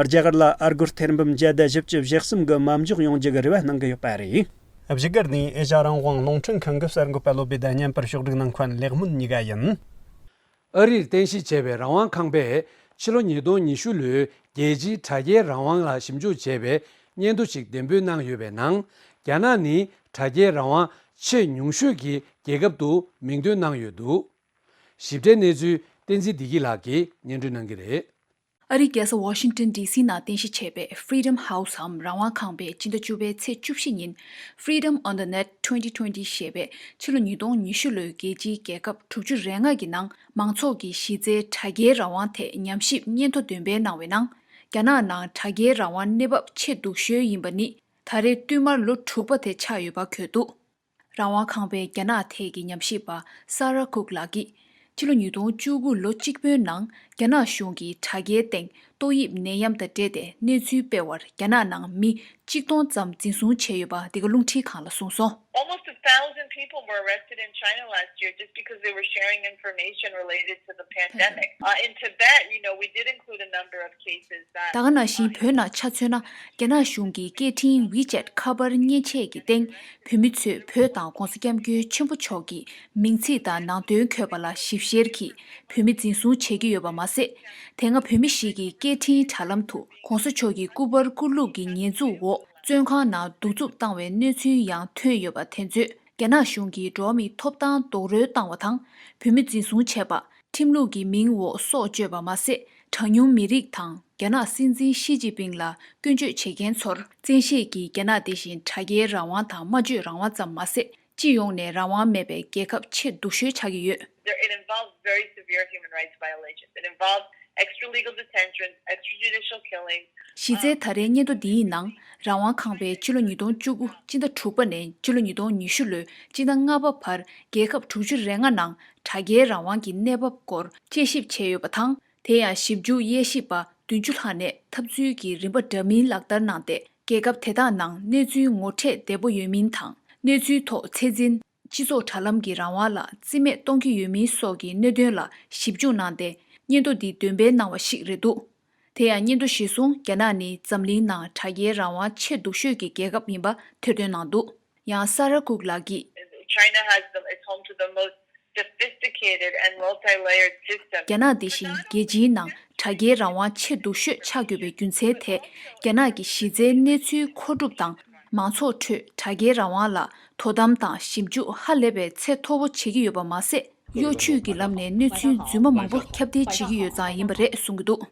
རྒྱ་གར་ལ་ཨ་སྒོར་ཐེར་འབུམ་བརྒྱ་དང་བཞི་བཅུ་ཞེ་གསུམ་གྱི་མ་འཇོག་ཡོང་རྒྱུ་གི་རེ་བ་གནང་གི་ཡོད་པ་རེད། བཞུགས་སྒར་ནས་ཨེ་ཤ་རང་དབང་རླུང་འཕྲིན་ཁང་གི་གསར་འགོད་པ་བློ་བྷེ་དང་བརྙན་པར་ཕྱོགས་སྒྲིག་གནང་མཁན་ལེགས་སྨོན་གཉིས་ཀ་ཡིན། ཨ་རིར་རྟེན་གཞི་བྱས་པའི་རང་དབང་ཁང་པས་ཕྱི་ལོ་ཉིས་སྟོང་ཉི་ཤུ་ལོའི་རྒྱལ་སྤྱིའི་དྲ་རྒྱའི་རང་དབང་ལ་ཞིབ་འཇུག་བྱས་པའི་སྙན་ཐོ་ཞིག་འདེམས་འབུལ་གནང་ཡོད་པའི་ནང་། རྒྱ་ནག་ནི་དྲ་རྒྱའི་རང་དབང་ཆེས་ཉུང་ཤོས་ཀྱི་རྒྱལ་ཁབ་ཏུ་མིང་འདོན་གནང་ཡོད་འདུག། ཞིབ་ཕྲའི་གནས་ཚུལ་བསྟན་འཛིན་བདེ་སྐྱིད་ལགས་ཀྱིས་སྙན་སྒྲོན་གནང་གི་རེད། ཨ་རིའི་རྒྱལ་ས་ཝ་ཤིང་ཏོན་ཌི་སི་ནང་རྟེན་གཞི་བྱས་པའི་Freedom House འམ་རང་དབང་ཁང་པས་སྤྱི་ཟླ་བཅུ་པའི་ཚེས་བཅུ་བཞི་ཉིན་Freedom on the Net twenty twenty ཞེས་པའི་ཕྱི་ལོ་ཉིས་སྟོང་ཉི་ཤུ་ལོའི་རྒྱལ་སྤྱིའི་རྒྱལ་ཁབ་དྲུག་ཅུ་རེ་ལྔ་གི་ནང་མང་ཚོགས་ཀྱི་གཞི་རྩའི་དྲ་རྒྱའི་རང་དབང་ཐད་ཉམས་ཞིབ་སྙན་ཐོ་འདོན་སྤེལ་གནང་བའི་ནང་། རྒྱ་ནག་ནང་དྲ་རྒྱའི་རང་དབང་གནས་བབ་ཆེས་སྡུག་ཤོས་ཡིན་པ་ནི་ད་རེས་བསྟུད་མར་ལོ་དྲུག་པ་དེ་ཆགས་ཡོད་པ་འཁོད་འདུག། རང་དབང་ཁང་པའི་རྒྱ་ནག་ཐད་ཀྱི་ཉམས་ཞིབ་པ་ས་ར་ཁུག་ལགས་ཀྱིས། ཕྱི་ལོ་ཉིས་སྟོང་བཅུ་དགུ་ལོ་གཅིག་པོའི་ནང་རྒྱ་ནག་གཞུང་གིས་དྲ་རྒྱའི་སྟེང་ཏོག་དབྱིབས་ནད་ཡམས་དང་འབྲེལ་ཏེ་གནས་ཚུལ་སྤེལ་བར་རྒྱ་ནག་ནང་མི་གཅིག་སྟོང་ཙམ་འཛིན་བཟུང་བྱས་ཡོད་པ་འདི་ག་རླུང་འཕྲིན་ཁང་ལ་གསུངས་སོང་། Almost a thousand people were arrested in China last year just because they were sharing information related to the pandemic. Uh, in Tibet, you know, we did include a number of cases that ད་ག་ནང་བཞིན་བོད་ནང་ཆ་མཚོན་ན། རྒྱ་ནག་གཞུང་གིས་སྐད་འཕྲིན་WeChat ཁ་པར་མཉེན་ཆས་ཀྱི་སྟེང་བོད་མི་ཚོས་བོད་དང་༧གོང་ས་༧སྐྱབས་མགོན་ཆེན་པོ་མཆོག་གི་མིང་ཚིག་དང་ནང་དོན་འཁོད་པ་ལ་ཞིབ་བཤེར་གྱིས་བོད་མི་འཛིན་བཟུང་བྱེད་ཀྱི་ཡོད་པ་མ་ཟད། དེ་སྔ་བོད་མི་ཞིག་གིས་སྐད་འཕྲིན་དྲ་ལམ་དུ་༧གོང་ས་མཆོག་གི་སྐུ་པར་བཀུར་ལུགས་ཀྱི་ཉེས་འཛུགས་འོག་བཙོན་ཁང་ནང་གདུག་རྩུབ་བཏང་བའི་གནས་ཚུལ་ཡང་ཐོན་ཡོད་པ་དེ་ཚོས་རྒྱ་ནག་གཞུང་གིས་འགྲོ་བ་མིའི་ཐོབ་ཐང་རྡོག་རོལ་བཏང་བ་དང་། བོད་མི་འཛིན་བཟུང་བྱས་པ། ཁྲིམས་ལུགས་ཀྱི་མིང་འོག་སྲོག་གཅོད་པ་མ་ཟད། གྲངས་ཉུང་མི་རིགས་དང་རྒྱ་ནག་སྲིད་འཛིན་ཞི་ཅིན་ཕིང་ལ་སྐྱོན་བརྗོད་བྱེད་མཁན་ཚོར་བཙན་ཤེད་ཀྱིས་རྒྱ་ནག་དེ་བཞིན་དྲ་རྒྱའི་རང་དབང་དང་སྨྲ་བརྗོད་རང་དབང་ཙམ་མ་ཟད། སྤྱི་ཡོངས་ནས་རང་དབང་མེད་པའི་རྒྱལ་ཁབ་ཆེས་སྡུག་ཤོས་ཆགས་ཀྱི་ཡོད། There, it involves very severe human rights violations. It involves extralegal detentions, extrajudicial killings. གཞི་རྩའི་ད་རེས་སྙན་ཐོ་འདིའི་ནང་རང་དབང་ཁང་པས་ཕྱི་ལོ་ཉིས་སྟོང་བཅུ་དགུ་སྤྱི་ཟླ་དྲུག་པ་ནས་ཕྱི་ལོ་ཉིས་སྟོང་ཉི་ཤུ་ལོའི་སྤྱི་ཟླ་ལྔ་པ་བར་རྒྱལ་ཁབ་དྲུག་ཅུ་རེ་ལྔ་ནང་དྲ་རྒྱའི་རང་དབང་གི་གནས་བབ་སྐོར་དཔྱད་ཞིབ་བྱས་ཡོད་པ་དང་། དེ་ཡང་ཞིབ་འཇུག་དབྱེ་ཞིབ་པ་བདུན་ཅུ་ལྷག་ནས་ཐབས་ཚུལ་གྱི་རིམ་པ་འདྲ་མིན་ལག་བསྟར་གནང་སྟེ། རྒྱལ་ཁབ་དེ་དག་ནང་གནས་ཚུལ་ངོ་འཕྲོད་བདེ་པོ་ཡོད་མིན་དང་། གནས་ཚུལ་ཐོག་ཚད་འཛིན། སྤྱི་ཚོགས་དྲ་ལམ་གྱི་རང་དབང་ལ་རྩིས་མེད་གཏོང་གི་ཡོད་མིན་སོགས་ཀྱི་གནད་དོན་ལ་ཞིབ་འཇུག་གནང་སྟེ། སྙན་ཐོ་འདི་འདོན་སྤེལ་གནང་བ་ཞིག་རེད་འདུག། དེ་ཡང་སྙན་ཐོ་གཞིར་བཟུང་རྒྱ་ནག་ནི་འཛམ་གླིང་ནང་དྲ་རྒྱའི་རང་དབང་ཆེས་སྡུག་ཤོས་ཀྱི་རྒྱལ་ཁབ་ཡིན་པ་ཐེར་འདོན་གནང་འདུག། ཡང་ས་ར་ཁུག་ལགས་ཀྱིས། China has the, is home to the most sophisticated and multi-layered system. རྒྱ་ནག་འདི་བཞིན་རྒྱལ་སྤྱིའི་ནང་དྲ་རྒྱའི་རང་དབང་ཆེས་སྡུག་ཤོས་ཆགས་ཡོད་པའི་རྒྱུ་མཚན་དེ། རྒྱ་ནག་གི་གཞི་རྩའི་གནས་ཚུལ་མཁོ་སྒྲུབ་དང་མང་ཚོགས་ཁྲོད་དྲ་རྒྱའི་རང་དབང་ལ་དོ་དམ་དང་ཞིབ་འཇུག་ཧ་ལས་པའི་ཚད་མཐོ་བོ་བྱེད་ཀྱི་ཡོད་པ་མ་ཟད། གཡོ་ཇུས་ཀྱི་ལམ་ནས་གནས་ཚུལ་རྫུན་མ་མང་པོ་ཁྱབ་གདལ་བྱེད་ཀྱི་ཡོད་ཙང་ཡིན་པ་རེད་གསུང་གི་འདུག།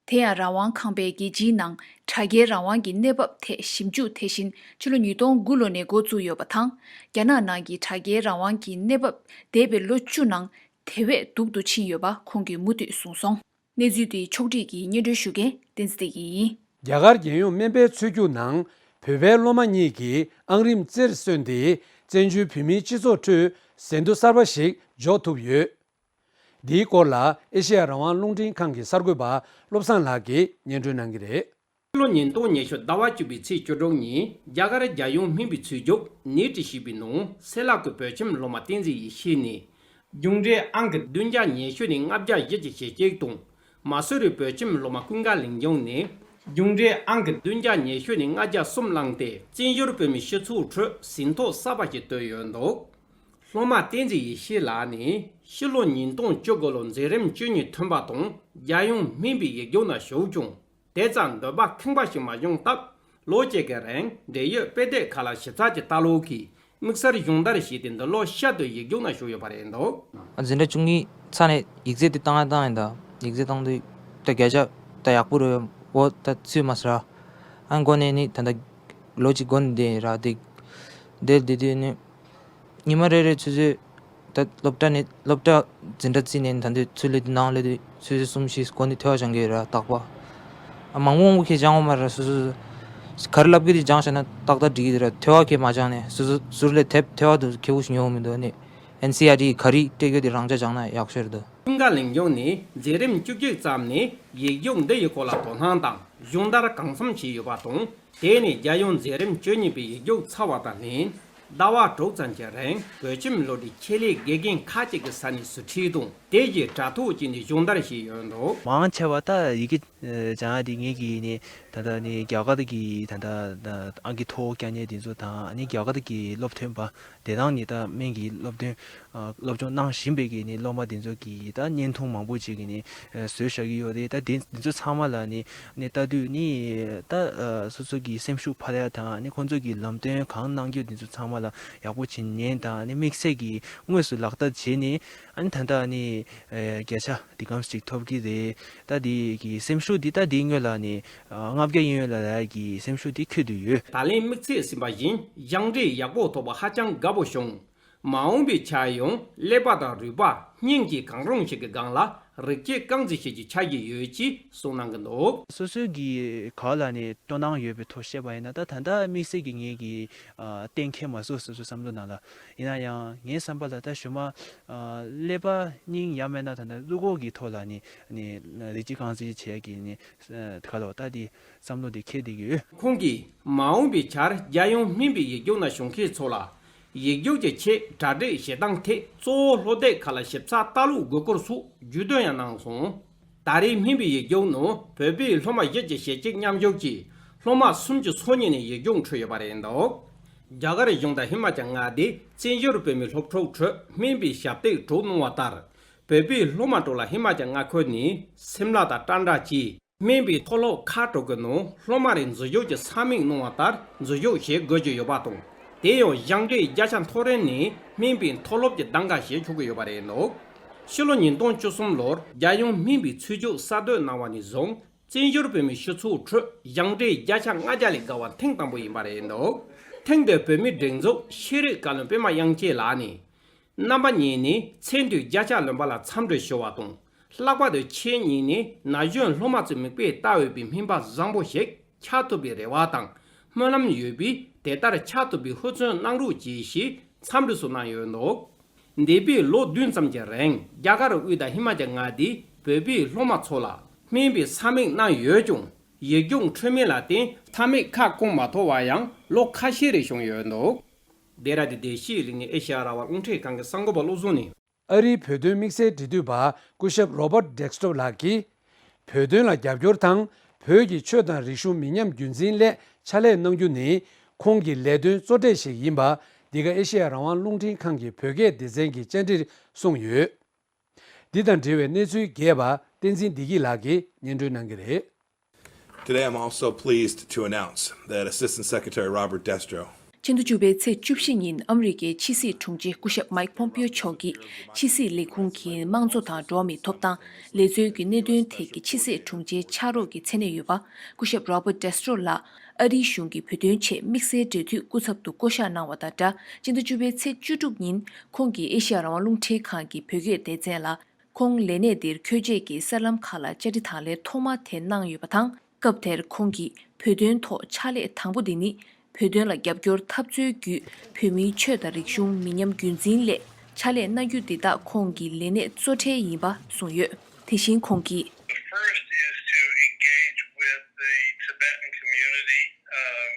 དེ་ཡང་རང་དབང་ཁང་པས་རྒྱལ་སྤྱིའི་ནང་དྲ་རྒྱའི་རང་དབང་གི་གནས་བབ་ཐད་ཞིབ་འཇུག་དེ་བཞིན་ཕྱི་ལོ་ཉིས་སྟོང་དགུ་ལོ་ནས་འགོ་བཙུགས་ཡོད་པ་དང་། རྒྱ་ནག་ནང་གི་དྲ་རྒྱའི་རང་དབང་གི་གནས་བབ་འདས་པའི་ལོ་བཅུ་ནང་ དེ་བས་སྡུག་ཏུ་ཕྱིན་ཡོད་པ་ཁོང་གིས་མུ་མཐུད་གསུངས་སོང་། གནས་ཚུལ་དེ་ཕྱོགས་སྒྲིག་གིས་སྙན་སྒྲོན་ཞུ་མཁན་བསྟན་འཛིན་བདེ་སྐྱིད་ཡིན། རྒྱ་གར་རྒྱལ་ཡོངས་སྨན་པའི་ཚུད་རྒྱུགས་ནང་བོད་པའི་སློབ་མ་གཉིས་ཀྱིས་ཨང་རིམ་རྩེར་སོན་ཏེ་བཙན་བྱོལ་བོད་མིའི་སྤྱི་ཚོགས་ཁྲོད་ཟིན་ཐོ་གསར་པ་ཞིག་འཇོག་ཐུབ་ཡོད། འདིའི་སྐོར་ལ་ཨེ་ཤེ་ཡ་རང་དབང་རླུང་འཕྲིན་ཁང་གི་གསར་འགོད་པ་བློ་བཟང་ལགས་ཀྱིས་སྙན་སྒྲོན་གནང་གི་རེད། ཕྱི་ལོ་ཉིས་སྟོང་ཉི་ཤུ་ཟླ་བ་བཅུ་པའི་ཚེས་བཅུ་དྲུག་ཉིན་རྒྱ་གར་རྒྱལ་ཡོངས་སྨན་པའི་ཚུད་རྒྱུགས་ནེཊ་ཞེས་པའི་ནང་སེ་ལ་ཀུ་བོད་ཁྱིམ་སློབ་མ་བསྟན་འཛིན་ཡེ་ཤེས་ནས་གཞུང་འབྲེལ་ཨང་ཀི་བདུན་བརྒྱ་ཉི་ཤུ་ནས་ལྔ་བརྒྱ་བཞི་བཅུ་ཞེ་གཅིག་དང་། མ་སུ་རི་བོད་ཁྱིམ་སློབ་མ་ཀུན་དགའ་ལིང་ཡོང་ནས་གཞུང་འབྲེལ་ཨང་ཀི་བདུན་བརྒྱ་ཉི་ཤུ་ནས་ལྔ་བརྒྱ་གསུམ་བླངས་ཏེ་བཙན་བྱོལ་བོད་མིའི་སྤྱི་ཚོགས་ཁྲོད་ཟིན་ཐོ་གསར་པ་ཞིག་བཏོད་ཡོད་འདུག་སློབ་མ་བསྟན་འཛིན་ཡེ་ཤེས་ལགས་ནི་ཕྱི་ལོ་ཉིས་སྟོང་བཅུ་དགུ་ལོ་མཛད་རིམ་བཅུ་གཉིས་ཐོན་པ་དང་རྒྱལ་ཡོངས་སྨན་པའི་ཡིག་རྒྱུགས་ནང་ཞུགས་ཀྱང་དེ་ཙམ་འདོད་པ་ཁེངས་པ་ཞིག་མ་བྱུང་སྟབས་ལོ་གཅིག་གི་རིང་འབྲེལ་ཡོད་དཔེ་དེབ་ཁག་ལ་ཞིབ་ཚགས་ཀྱིས་ལྟ་ཀློག་གིས་དམིགས་བསལ་སྦྱོང་བརྡར་བྱས་ཏེ་འདི་ལོ་ཤར་དུ་ཡིག་རྒྱུགས་ནང་ཞུགས་ཡོད་པ་རེད་འདུག་འཛིན་གྲྭ་བཅུ་གཉིས་ཚར་ནས་ཡིག་ཚད་དེ་བཏང་ཡང་བཏང་ཡིན་ད། ཡིག་ཚད་བཏང་དུས་ད་བརྒྱ་ཆ་ད་ཡག་པོ་རེད། འོ་ད་ཚུད་མ་སོང་ར། ཨ་མགོ་ནས་ནི་ད་ད་ལོ་གཅིག་མགོ་ནས་བསྡད་ར་བསྡད་བསྡད་བསྡད་དུས་ནི། ཉི་མ་རེ་རེ་ཆུ་ཚོད་ད་སློབ་གྲྭ་ནས་སློབ་གྲྭ་འཛིན་གྲྭ་བརྩིས་ནས་ད་འདི་ཚུར་སླེབས་དུས་ནང་སླེབས་དུས་ཆུ་ཚོད་གསུམ་བཞི་སྒོ་ནས་ཐོལ་བ་བྱང་གི་ཡོད་ར་རྟག་པ། ཨ་མང་པོ་མང་པོ་ཁྱེད་སྦྱང་བ་མ་ར་སོ་སོ། ག་རེ་ལབ་གི་དེ་སྦྱང་བྱས་ན་ཏག་ཏག་འགྲིག་གི་ར་ཐོལ་བ་ཁྱེད་མ་སྦྱང་ནས་སོ་སོ་ཟུར་སླེབས་དེབ་ཐོལ་བ་དུ་ཁེ་བོ་ཞིག་ཉོ་མི་འདུག་ནི། ཨེན་སི་ཨར་ཊི་ག་རེ་སྤྲད་གི་དེ་རང་ཅག་སྦྱང་ན་ཡག་ཤོས་རེད་འདུག་ཀུན་དགའ་ལིང་ཡོང་ནས་མཛད་རིམ་བཅུ་གཅིག་ཙམ་ནས་ཡིག་རྒྱུགས་འདི་ཡི་སྐོར་ལ་དོ་སྣང་དང་སྦྱོང་བརྡར་གང་འཚམ་བྱས་ཡོད་པ་དང་། དེ་ནས་རྒྱལ་ཡོངས་མཛད་རིམ་བཅུ་གཉིས་པའི་ཡིག་རྒྱུགས་ཚར་བ་དང་ལྷན་ཟླ་བ་དྲུག་ཙམ་གྱི་རིང་བོད་ཁྱིམ་བློ་འདྲི་ཆེད་ལས་དགེ་རྒན་ཁག་ཅིག་གི་ས་ནས་ཟུར་ཁྲིད་དང་དེ་རྗེས་དྲ་ཐོག་བྱས་ནས་སྦྱོང་བརྡར་བྱས་ཡོད་འདུག་མང་ཆེ་བ་ད་ཡི་གེ་སྦྱང་ཡ་དེ་ངེད་ཀྱི་ནི་ད་ལྟ་ནི་རྒྱ་གར་གྱི་ད་ལྟ་ཨང་ཀི་མཐོ་བོ་རྒྱག་མཁན་དེ་ཚོ་དང་ནི་རྒྱ་གར་གྱི་སློབ་ཐོན་པ་དེ་དང་ནི་ད་སྨན་གྱི་སློབ་ཐོན་སློབ་སྦྱོང་གནང་བཞིན་པའི་གི་ནི་སློབ་མ་དེ་ཚོ་གི་ད་བརྙན་ཐུང་མང་པོ་ཅིག་གི་ནི་བཟོས་བཞག་གི་ཡོད་རེད། ད་དེ་དེ་ཚོ་ཚང་མ་ལ་ནི་ནི་ལྟ་དུས་ནི་ད་སོ་སོ་གི་སེམས་ཤུགས་འཕར་ཡ་དང་ནི་ཁོང་ཚོ་གི་ལམ་སྟོན་གང་གནང་རྒྱུ་དེ་ཚོ་ཚང་མ་ལ་ཡག་པོ་བྱེད་ཉན་དང་ནི་དམིགས་བསལ་གི་དངོས་སུ་ལག་བསྟར་བྱས་ནི་ཨ་ནི་ད་ལྟ་ནི་བརྒྱ་ཆ་འདི་གམ་ཅིག་ཐོབ་གི་རེད། ད་དེ་གི་སེམས་ཤུགས་འདི་ད་དེའི་སྔོན་ལ་ནི་ལྔ་བརྒྱ་ཡིན་ཡོད་ལ་ལ་གི་སེམས་ཤུགས་འདི་འཁྱོལ་དུ་ཡོད། ད་ལན་དམིགས་ཚད་ཟིན་པ་བཞིན་སྦྱང་འབྲས་ཡག་པོ་ཐོབ་པ་ཧ་ཅང་དགའ་པོ་བྱུང་། མ་འོངས་པའི་ཆར་ཡང་ཀླད་པ་དང་རུས་པ་སྙིང་གི་གང་རུང་ཞིག་གི་སྒང་ལ་རིག་བྱེད་རྐང་འཛིན་བྱེད་ཀྱི་ཆགས་ཀྱི་ཡོད་ཅེས་གསུངས་གནང་གི་འདུག་སོ་སོའི་གི་ག་ལ་ནས་སྤྲོ་སྣང་ཡོད་པའི་ཐོག་བཤད་པ་ཡིན་ན་ད་ད་ལྟ་དམིགས་བསལ་གྱི་ངེད་ཀྱི་གཏན་འཁེལ་མ་བཟོ་སོ་སོའི་བསམ་བློ་ནང་ལ་ཡིན་ན་ཡང་ངའི་བསམ་པ་ལ་ད་ཞུ་མ་ཀླད་པ་སྙིང་ཡང་མེད་ན་ད་ད་གླུ་གོ་གི་ཐོག་ལ་ནི་ནི་རིག་བྱེད་རྐང་འཛིན་བྱེད་ཀྱི་ནི་ག་ལ་བ་ད་དེ་བསམ་བློ་དེ་འཁྱེར་བསྡད་ཀྱི་ཡོད། ཁོང་གིས་མ་འོངས་པའི་ཆར་རྒྱལ་ཡོངས་སྨན་པའི་ཡིག་རྒྱུགས་ནང་ཞུགས་མཁན་ཚོ་ལ། ཡིག་རྒྱུགས་ཀྱི་ཆེད་གྲ་སྒྲིག་བྱེད་སྟངས་ཐད་གཙོ་བོ་ཀློག་དེབ་ཁག་ལ་ཞིབ་ཚགས་ལྟ་ཀློག་དགོས་སྐོར་སོགས་རྒྱུས་སྟོན་ཡང་གནང་སོང་། ད་རེས་སྨན་པའི་ཡིག་རྒྱུགས་ནང་བོད་པའི་སློབ་མ་བཞི་བཅུ་ཞེ་གཅིག་མཉམ་ཞུགས་ཀྱིས་སློབ་མ་སུམ་ཅུ་སོ་གཉིས་ནས་ཡིག་རྒྱུགས་འཕྲོད་ཡོད་པ་རེད་འདུག་རྒྱ་གར་གཞུང་དང་ཧི་མ་ཅལ་མངའ་སྡེའི་བཙན་བྱོལ་བོད་མིའི་སློབ་ཕྲུག་ཁྲོད་སྨན་པའི་ཞབས་སྟེགས་གྲོགས་གནང་བ་ལྟར། བོད་པའི་སློབ་མ་ཁྲོད་ལ་ཧི་མ་ཅལ་མངའ་ཁུལ་ནས་སིམ་ལ་དང་ཀྲན་ཌ་བཅས། སྨན་པའི་མཐོ་སློབ་ཁག་དྲུག་གི་ནང་སློབ་མ་རེ་འཛུལ་ཞུགས་ཀྱི་ས་མིག་གནང་བ་ལྟར་འཛུལ་ཞུགས་བྱེད་དགོས་ཀྱི་ཡོད་པ་དང་། དེ་ཡང་སྦྱང་འབྲས་བརྒྱ་ཆ་མཐོ་རིམ་ནས་སྨན་པའི་མཐོ་སློབ་ཀྱི་གདམ་ག་བྱེད་ཆོག་གི་ཡོད་པ་རེད་འདུག་ཕྱི་ལོ་ཉིས་སྟོང་བཅུ་གསུམ་ལོར་རྒྱལ་ཡོངས་སྨན་པའི་ཚུད་རྒྱུགས་གསར་གཏོད་གནང་བ་ནས་བཟུང་བཙན་བྱོལ་བོད་མིའི་སྤྱི་ཚོགས་ཁྲོད་སྦྱང་འབྲས་བརྒྱ་ཆ་ལྔ་བརྒྱ་ལས་བརྒལ་བ་ཐེངས་དང་པོ་ཡིན་པ་རེད་འདུག་ཐེངས་འདིར་བོད་མིའི་སྒྲིག་འཛུགས་ཤེས་རིག་བཀའ་བློན་པད་མ་དབྱངས་ཅན་ལགས་ནས། རྣམ་པ་གཉིས་ནས་ཚེས་དུས་བརྒྱ་ཆ་ལོན་པ་ལ་འཚམས་འདྲི་ཞུ་བ་དང་། ལྷག་པར་དུ་ཆེས་གཉིས་ནས་ན་གཞོན་སློབ་མ་ཚོའི་མིག་དཔེ་ལྟ་འོས་པའི་སྨན་པ་བཟང་པོ་ཞིག་ཆགས་ཐུབ་པའི་རེ་བ་དང་སྨོན་ལམ་ཡོད་པས་དེ་ལྟར་ཆགས་ཐུབ་པའི་ཧུར་བརྩོན་གནང་རོགས་གྱིས་ཞེས་འཚམས་འདྲི་སོགས་གནང་ཡོད་འདུག་འདས་པའི་ལོ་བདུན་ཙམ་གྱི་རིང་རྒྱ་གར་དབུས་དང་ཧི་མ་ཅལ་མངའ་སྡེའི་བོད་པའི་སློབ་མ་ཚོ་ལ་སྨན་པའི་ས་མིག་གནང་ཡོད་ཀྱང་། ཡིག་རྒྱུགས་འཕྲོད་མིན་ལ་བརྟེན་མཐའ་མིག་ཁ་སྐོང་མ་ཐུབ་པ་ཡང་ལོ་ཁ་ཤས་རེ་བྱུང་ཡོད་འདུག་འདི་ར་དེ་བདེ་སྐྱིད་གླིང་ནས་ཨེ་ཤེ་ཡ་རང་དབང་རླུང་འཕྲིན་ཁང་གི་གསར་འགོད་པ་བློ་བཟང་ནས། ཨ་རིའི་བོད་དོན་དམིགས་བསལ་འབྲེལ་མཐུད་པ་སྐུ་ཞབས་Robert Destro་ལགས་ཀྱིས། བོད་དོན་ལ་རྒྱབ་སྐྱོར་དང་བོད་ཀྱི་ཆོས་དང་རིག་གཞུང་མི་ཉམས་རྒྱུན་འཛིན་སླད་ཕྱག་ལས་གནང་རྒྱུ་ནི་ཁོང་གི་ལས་དོན་གཙོ་གྲས་ཤིག་ཡིན་པ་འདི་ག་ཨེ་ཤེ་ཡ་རང་དབང་རླུང་འཕྲིན་ཁང་གི་བོད་སྐད་སྡེ་ཚན་གྱི་བཅར་འདྲིར་གསུངས་ཡོད། འདི་དང་འབྲེལ་བའི་གནས་ཚུལ་རྒྱས་པ་བསྟན་འཛིན་བདེ་སྐྱིད་ལགས་ཀྱིས་སྙན་སྒྲོན་གནང་གི་རེད། Today, I'm also pleased to announce that Assistant Secretary Robert Destro ཕྱི་ཟླ་བཅུ་པའི་ཚེས་བཅུ་བཞི་ཉིན་ཨ་མི་རི་ཀའི་ཕྱི་སྲིད་དྲུང་ཆེ་སྐུ་ཞབས་མའིག་པོམ་པིའོ་མཆོག་གིས་ཕྱི་སྲིད་ལས་ཁུངས་ཀྱི་དམངས་གཙོ་དང་འགྲོ་བ་མིའི་ཐོབ་ཐང་ལས་རྩོལ་གྱི་གནད་དོན་ཐད་ཀྱི་ཕྱི་སྲིད་དྲུང་ཆེ་ཕྱག་རོགས་ཀྱི་མཚན་གནས་ཡོད་པ་སྐུ་ཞབས་Robert Destro་ལགས་ ཨ་རིའི་གཞུང་གིས་བོད་དོན་ཆེད་དམིགས་བསལ་འབྲེལ་མཐུད་སྐུ་ཚབ་ཏུ་བསྐོ་གཞག་གནང་བ་དང་སྦྲགས། སྤྱི་ཟླ་བཅུ་པའི་ཚེས་བཅུ་དྲུག་ཉིན་ཁོང་གིས་ཨེ་ཤ་ཡ་རང་དབང་རླུང་འཕྲིན་ཁང་གི་བོད་སྐད་སྡེ་ཚན་ལ། ཁོང་ལས་གནས་འདིར་འཁོད་རྗེས་ཀྱི་གསར་ལམ་ཁག་ལ་བཅར་འདྲི་དང་ལེན་ཐོག་མ་དེ་གནང་ཡོད་པ་དང་། སྐབས་དེར་ཁོང་གིས་བོད་དོན་ཐོག་ཕྱག་ལས་དང་པོ་འདི་ནི། བོད་དོན་ལ་རྒྱབ་སྐྱོར་འཐབ་རྩོད་བརྒྱུད་བོད་མིའི་ཆོས་དང་རིག་གཞུང་མི་ཉམས་རྒྱུན་འཛིན་སླད་ཕྱག་ལས་གནང་རྒྱུ་འདི་དག་ཁོང་གི་ལས་གནས་གཙོ་གྲས་ཡིན་པ་གསུངས་ཡོད། དེ་བཞིན་ཁོང་གིས། The first is to engage with the Tibetan community, um,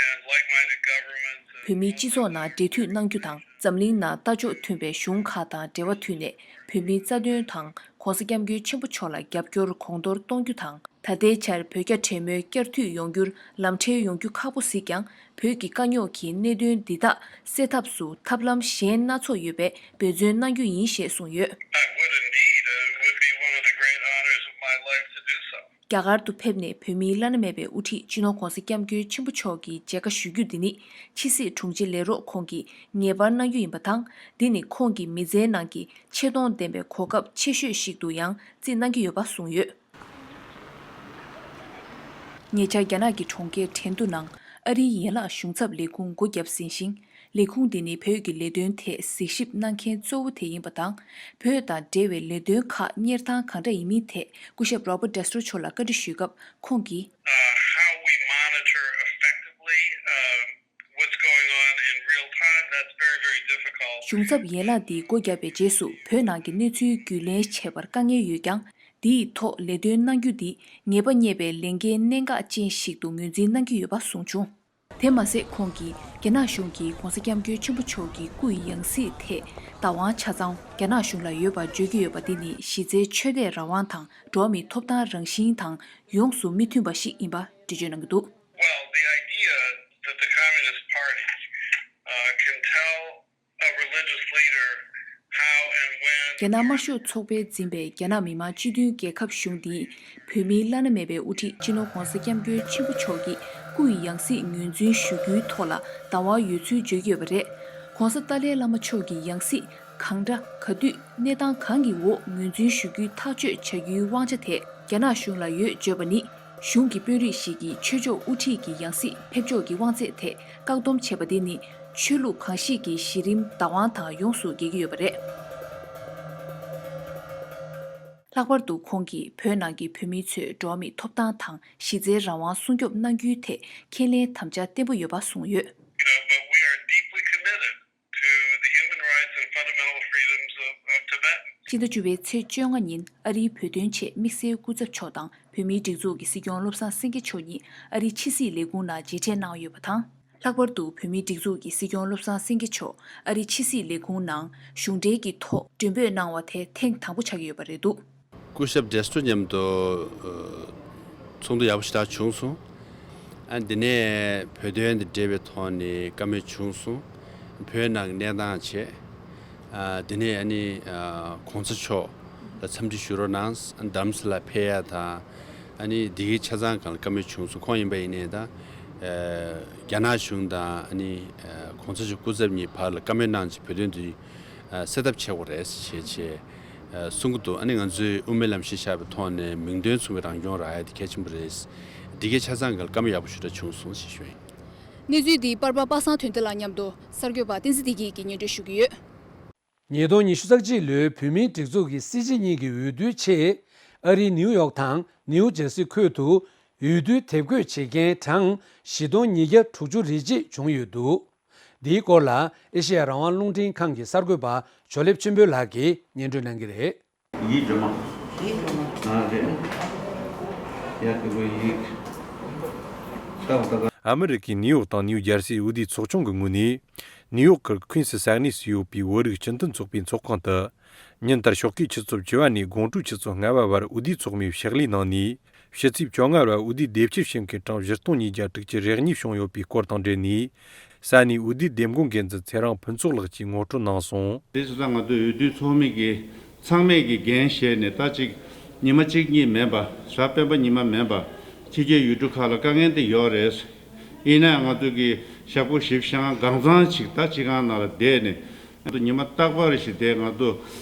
and like-minded governments and བོད་མིའི་སྤྱི་ཚོགས་ནང་འབྲེལ་མཐུད་གནང་རྒྱུ་དང་། འཛམ་གླིང་ནང་ལྟ་ཕྱོགས་མཐུན་པའི་གཞུང་ཁག་དང་འབྲེལ་བ་མཐུད་ནས་བོད་མིའི་རྩ་དོན་དང་༸གོང་ས་༸སྐྱབས་མགོན་ཆེན་པོ་མཆོག་ལ་རྒྱབ་སྐྱོར་གོང་མཐོར་གཏོང་རྒྱུ་དང་། ད་ལྟའི་ཆར་བོད་རྒྱ་འབྲེལ་མོལ་བསྐྱར་མཐུད་ཡོང་རྒྱུར་ལམ་ཁྲལ་ཡོང་རྒྱུ་ཁག་པོ་གཟིགས་ཀྱང་། བོད་ཀྱི་དཀའ་རྙོག་གི་གནད་དོན་འདི་དག་སེལ་ཐབས་སུ་ཐབས་ལམ་གཞན་སྣ་ཚོགས་ཡོད་པས་འབད་བརྩོན་གནང་རྒྱུ་ཡིན་ཞེས་གསུངས་ཡོད། I would indeed. Uh, it would be one of the great honors of my life to do so. རྒྱ་གར་དུ་ཕེབས་ནས་བོད་མིའི་བླ་ན་མེད་པའི་དབུ་ཁྲིད་སྤྱི་ནོར་༸གོང་ས་༸སྐྱབས་མགོན་ཆེན་པོ་མཆོག་གི་མཇལ་ཁ་ཞུ་རྒྱུ་འདི་ནི་ཕྱི་སྲིད་དྲུང་ཆེ་ལས་རོགས་ཁོང་གིས་ངེས་པར་གནང་རྒྱུ་ཡིན་པ་དང་། འདི་ནི་ཁོང་གི་མི་ཚེའི་ནང་གི་ཆེ་མཐོང་ལྡན་པའི་གོ་སྐབས་ཆེ་ཤོས་ཤིག་ཏུ་ཡང་རྩིས་གནང་གི་ཡོད་པ་གསུངས་ཡོད། ཉེ་ཆར་རྒྱ་ནག་གི་གྲོང་ཁྱེར་ཁྲེང་ཏུའུ་ནང་ཨ་རིའི་ཡན་ལག་གཞུང་ཚབ་ལས་ཁུངས་སྒོ་བརྒྱབ་ཟིན་ཞིང་། ལས་ཁུངས་འདི་ནི་བོད་ཀྱི་ལས་དོན་ཐད་གཟིགས་ཞིབ་གནང་མཁན་གཙོ་བོ་དེ་ཡིན་པ་དང་། བོད་དང་འབྲེལ་བའི་ལས་དོན་ཁག་གཉེར་སྟངས་གང་འདྲ་ཡིན་མིན་ཐད་སྐུ་ཞབས་Robert Destro་མཆོག་ལ་བཀའ་འདྲི་ཞུས་སྐབས་ཁོང་གིས། Uh, how we monitor effectively, um, what's going on in real time, that's very, very difficult. གཞུང་ཚབ་ཡན་ལག་འདི་སྒོ་བརྒྱབ་པའི་རྗེས་སུ་བོད་ནང་གི་གནས་ཚུལ་རྒྱུས་ལོན་བྱེད་པར་དཀའ་ངལ་ཡོད་ཀྱང་། འདིའི་ཐོག་ལས་དོན་གནང་རྒྱུ་འདི་ངེས་པ་རྙེད་པའི་ལས་འགན་གནད་འགག་ཅན་ཞིག་ཏུ་ངོས་འཛིན་གནང་གི་ཡོད་པ་གསུངས་བྱུང་། དེ་མ་ཟད་ཁོང་གིས་རྒྱ་ནག་གཞུང་གིས་༸གོང་ས་༸སྐྱབས་མགོན་ཆེན་པོ་མཆོག་གི་སྐུ་ཡི་ཡང་སྲིད་ཐད་བདག་དབང་ཆ་ཚང་རྒྱ་ནག་གཞུང་ལ་ཡོད་པར་བརྗོད་ཀྱི་ཡོད་པ་འདི་ནི་གཞི་རྩའི་ཆོས་དད་རང་དབང་དང་འགྲོ་བ་མིའི་ཐོབ་ཐང་རང་བཞིན་དང་ཡོངས་སུ་མི་མཐུན་པ་ཞིག་ཡིན་པ་འགྲེལ་བརྗོད་གནང་གི་འདུག། Well, the idea that the Communist Party, uh, can tell a religious leader how and when རྒྱ་ནག་དམར་ཤོག་ཚོགས་པས་འཛིན་པའི་རྒྱ་ནག་མི་དམངས་སྤྱི་མཐུན་རྒྱལ་ཁབ་གཞུང་འདིས་བོད་མིའི་བླ་ན་མེད་པའི་དབུ་ཁྲིད་སྤྱི་ནོར་༸གོང་ས་༸སྐྱབས་མགོན་ཆེན་པོ་མཆོག་གི་སྐུ་ཡི་ཡང་སྲིད་ངོས་འཛིན་ཞུ་རྒྱུའི་ཐོག་ལ་བདག་དབང་ཡོད་ཚུལ་བརྗོད་ཀྱི་ཡོད་པ་རེད། ༸གོང་ས་ཏཱ་ལའི་བླ་མ་མཆོག་གི་ཡང་སྲིད་གང་འདྲ་ག་དུས་གནས་སྟངས་གང་གི་འོག་ངོས་འཛིན་ཞུ་རྒྱུའི་ཐག་གཅོད་བྱ་རྒྱུའི་དབང་ཆ་དེ་རྒྱ་ནག་གཞུང་ལ་ཡོད་བརྗོད་པ་ནི། གཞུང་གི་དཔོན་རིགས་ཤིག་གིས་ཆོས་ཕྱོགས་དབུ་ཁྲིད་ཀྱི་ཡང་སྲིད་ཕེབས་ཕྱོགས་ཀྱི་དབང་ཚད་དེ་བཀག་སྡོམ་བྱས་པ་འདི་ནི་ཆོས་ལུགས་གང་ཞིག་གི་གཞི་རིམ་བདག་དབང་དང་ཡོངས་སུ་འགལ་གྱི་ཡོད་པ་རེད། ལྷག་པར་དུ་ཁོང་གིས་བོད་ནང་གི་བོད་མི་ཚོས་འགྲོ་བ་མིའི་ཐོབ་ཐང་དང་གཞི་རྩའི་རང་དབང་སྲུང་སྐྱོབ་གནང་རྒྱུའི་ཐད་ཁས་ལེན་དམ་བཅའ་བརྟན་པོ་ཡོད་པ་གསུངས་ཡོད། You know, but we are deeply committed to the human rights and fundamental freedoms of, of Tibetans. སྤྱི་ཟླ་བཅུ་པའི་ཚེས་བཅོ་ལྔ་ཉིན་ཨ་རིའི་བོད་དོན་ཆེད་དམིགས་བསལ་སྐུ་ཚབ་མཆོག་དང་བོད་མིའི་སྒྲིག་འཛུགས་ཀྱི་སྲིད་སྐྱོང་བློ་བཟང་སེང་གེ་མཆོག་གཉིས་ཨ་རིའི་ཕྱི་སྲིད་ལས་ཁུངས་ནང་མཇལ་འཕྲད་གནང་ཡོད་པ་དང་། ལྷག་པར་དུ་བོད་མིའི་སྒྲིག་འཛུགས་ཀྱི་སྲིད་སྐྱོང་བློ་བཟང་སེང་གེ་མཆོག་ཨ་རིའི་ཕྱི་སྲིད་ལས་ཁུངས་ནང་གཞུང་འབྲེལ་གྱི་ཐོག་མགྲོན་འབོད་གནང་བ་དེ་ཐེངས་དང་པོ་ཆགས་ཀྱི་ཡོད་པ་རེད་འདུག། སྐུ་ཞབས་ཌེ་སི་ཏྲོ་མཉམ་དུ་ཨ་ཚོགས་འདུ་ཡག་པོ་ཞེ་དྲག་བྱུང་སོང་། ཨ་འདི་ནས་བོད་དོན་དང་འབྲེལ་བའི་ཐོག་ནས་བཀའ་མོལ་བྱུང་སོང་། བོད་ནང་གི་གནས་སྟངས་བྱས། ཨ་དེ་ནས་ཨ་ནི་ཨ་གོང་ས་མཆོག་ལ་འཚམས་འདྲི་ཞུ་རོགས་གནང་། ཨ་རྡ་རམ་ས་ལ་ཕེབས་ཡ་དང་། ཨ་ནི་འདི་གའི་ཆ་ཚང་སྒང་ལ་བཀའ་མོལ་བྱུང་སོང་། ཁོང་ཡིན་པ་ཡིན་ནའི་ད་ཨ་རྒྱ་ནག་གཞུང་དང་ཨ་ནི་ཨ་གོང་ས་མཆོག་སྐུ་ཚབ་གཉིས་བར་ལ་བཀའ་མོལ་གནང་བྱས་བོད་དོན་དེ་ཨ་སེལ་ཐབས་བྱེད་དགོས་རེད་ཞེས་བྱས་ཨ་གསུང་གི་འདུག། ཨ་ནི་ང་ཚོས་དབུ་མའི་ལམ་ཞིག་བཞག་པའི་ཐོག་ནས་མིང་དོན་མཚུངས་པའི་རང་སྐྱོང་རག་ཡ་དེ་གལ་ཆེན་པོ་རེད། འདི་གའི་ཆ་ཚང་སྒང་ལ་བཀའ་མོལ་ཡག་པོ་ཞེ་དྲག་བྱུང་སོང་ཞེས་ཞུ་ཡིན། གནས་ཚུལ་འདི་པར་པ་པ་སངས་དོན་ལྡན་ལགས་མཉམ་དུ་གསར་འགོད་པ་བསྟན་འཛིན་བདེ་སྐྱིད་ཀྱིས་སྙན་སྒྲོན་ཞུ་གི་ཡོད། ཉིས་སྟོང་ཉི་ཤུ་རྩ་གཅིག་ལོའི་བོད་མིའི་སྒྲིག་འཛུགས་ཀྱི་སྲིད་སྤྱི་གཉིས་ཀྱི་འོས་བསྡུའི་ཆེད། ཨ་རིའི་ནིའུ་ཡོག་དང་ནིའུ་ཇར་སི་ཁུལ་དུ་འོས་བསྡུའི་དེབ་འགོད་བྱེད་མཁན་གྲངས་བཞི་སྟོང་ཉིས་བརྒྱ་དྲུག་ཅུ་རེ་གཅིག་བྱུང་ཡོད་འདུག། འདིའི་སྐོར་ལ་ཨེ་ཤེ་ཡ་རང་དབང་རླུང་འཕྲིན་ཁང་གི་གསར་འགོད་པ་ཇོ་ལེབ་ཆོས་འཕེལ་ལགས་ཀྱིས་སྙན་སྒྲོན་གནང་གི་རེད། ཡིག་སྒྲོལ་མ། ཡིག་སྒྲོལ་མ། ཨ་རེད། ཡ་དེ་གོ་ཡིག་ཏག་ཏག་ཨ་མི་རི་ཀའི་ནིའུ་ཡོག་དང་ནིའུ་ཇར་སིའི་འོས་བསྡུའི་ཚོགས་ཆུང་གི་ངོས་ནས། ནིའུ་ཡོག་གི་ཁུན་སི་ས་གནས་སུ་ཡོད་པའི་བོད་རིགས་སྤྱི་མཐུན་ཚོགས་པའི་ཚོགས་ཁང་དུ། ཉིན་ལྟར་ཞོགས་ཀའི་ཆུ་ཚོད་བཅུ་པ་ནས་དགོང་དྲོའི་ཆུ་ཚོད་ལྔ་པ་བར་འོས་བསྡུའི་ཚོགས་མིའི་ཕྱག་ལས་གནང་ནས། ཕྱི་ཚེས་བཅོ་ལྔ་བར་འོས་བསྡུའི་དེབ་སྐྱེལ་བྱེད་མཁན་གྲངས་བཞི་སྟོང་ཉིས་བརྒྱ་དྲུག་ཅུ་རེ་གཉིས་བྱུང་ཡོད་པའི་སྐོར་དང་འབྲེལ་ནས། ས་གནས་འོས་བསྡུའི་འདེམས་བསྐོ་འགན་འཛིན་ཚེ་རིང་ཕུན་ཚོགས་ལགས་ཀྱིས་ངོ་སྤྲོད་གནང་སོང་། དེ་སོང་ཙང་ང་ཚོའི་འོས་བསྡུའི་ཚོགས་མི་གིས་ཚང་མས་ཀྱི་འགན་བཞེས་ནས་ད་ཅིག་ཉི་མ་གཅིག་གཉིས་མིན་པ། གཟའ་སྤེན་པ་ཉི་མ་མིན་པ། ཕྱི་རྒྱལ་ཡུལ་གྲུ་ཁག་ལ་དཀའ་ངལ་དེ་ཡོད་རེད། ཡིན་ནའང་ང་ཚོ་གི་ཞག་པོ་བཞི་བཅུ་ཞེ་ལྔ་གང་ཚང་ཅིག་ད་སྤྱི་ཁང་ནང་ལ་བསྡད་ནས་ང་ཚོ་ཉི་མ་རྟག་པར་ཞིག་དེ་ང་ཚོ་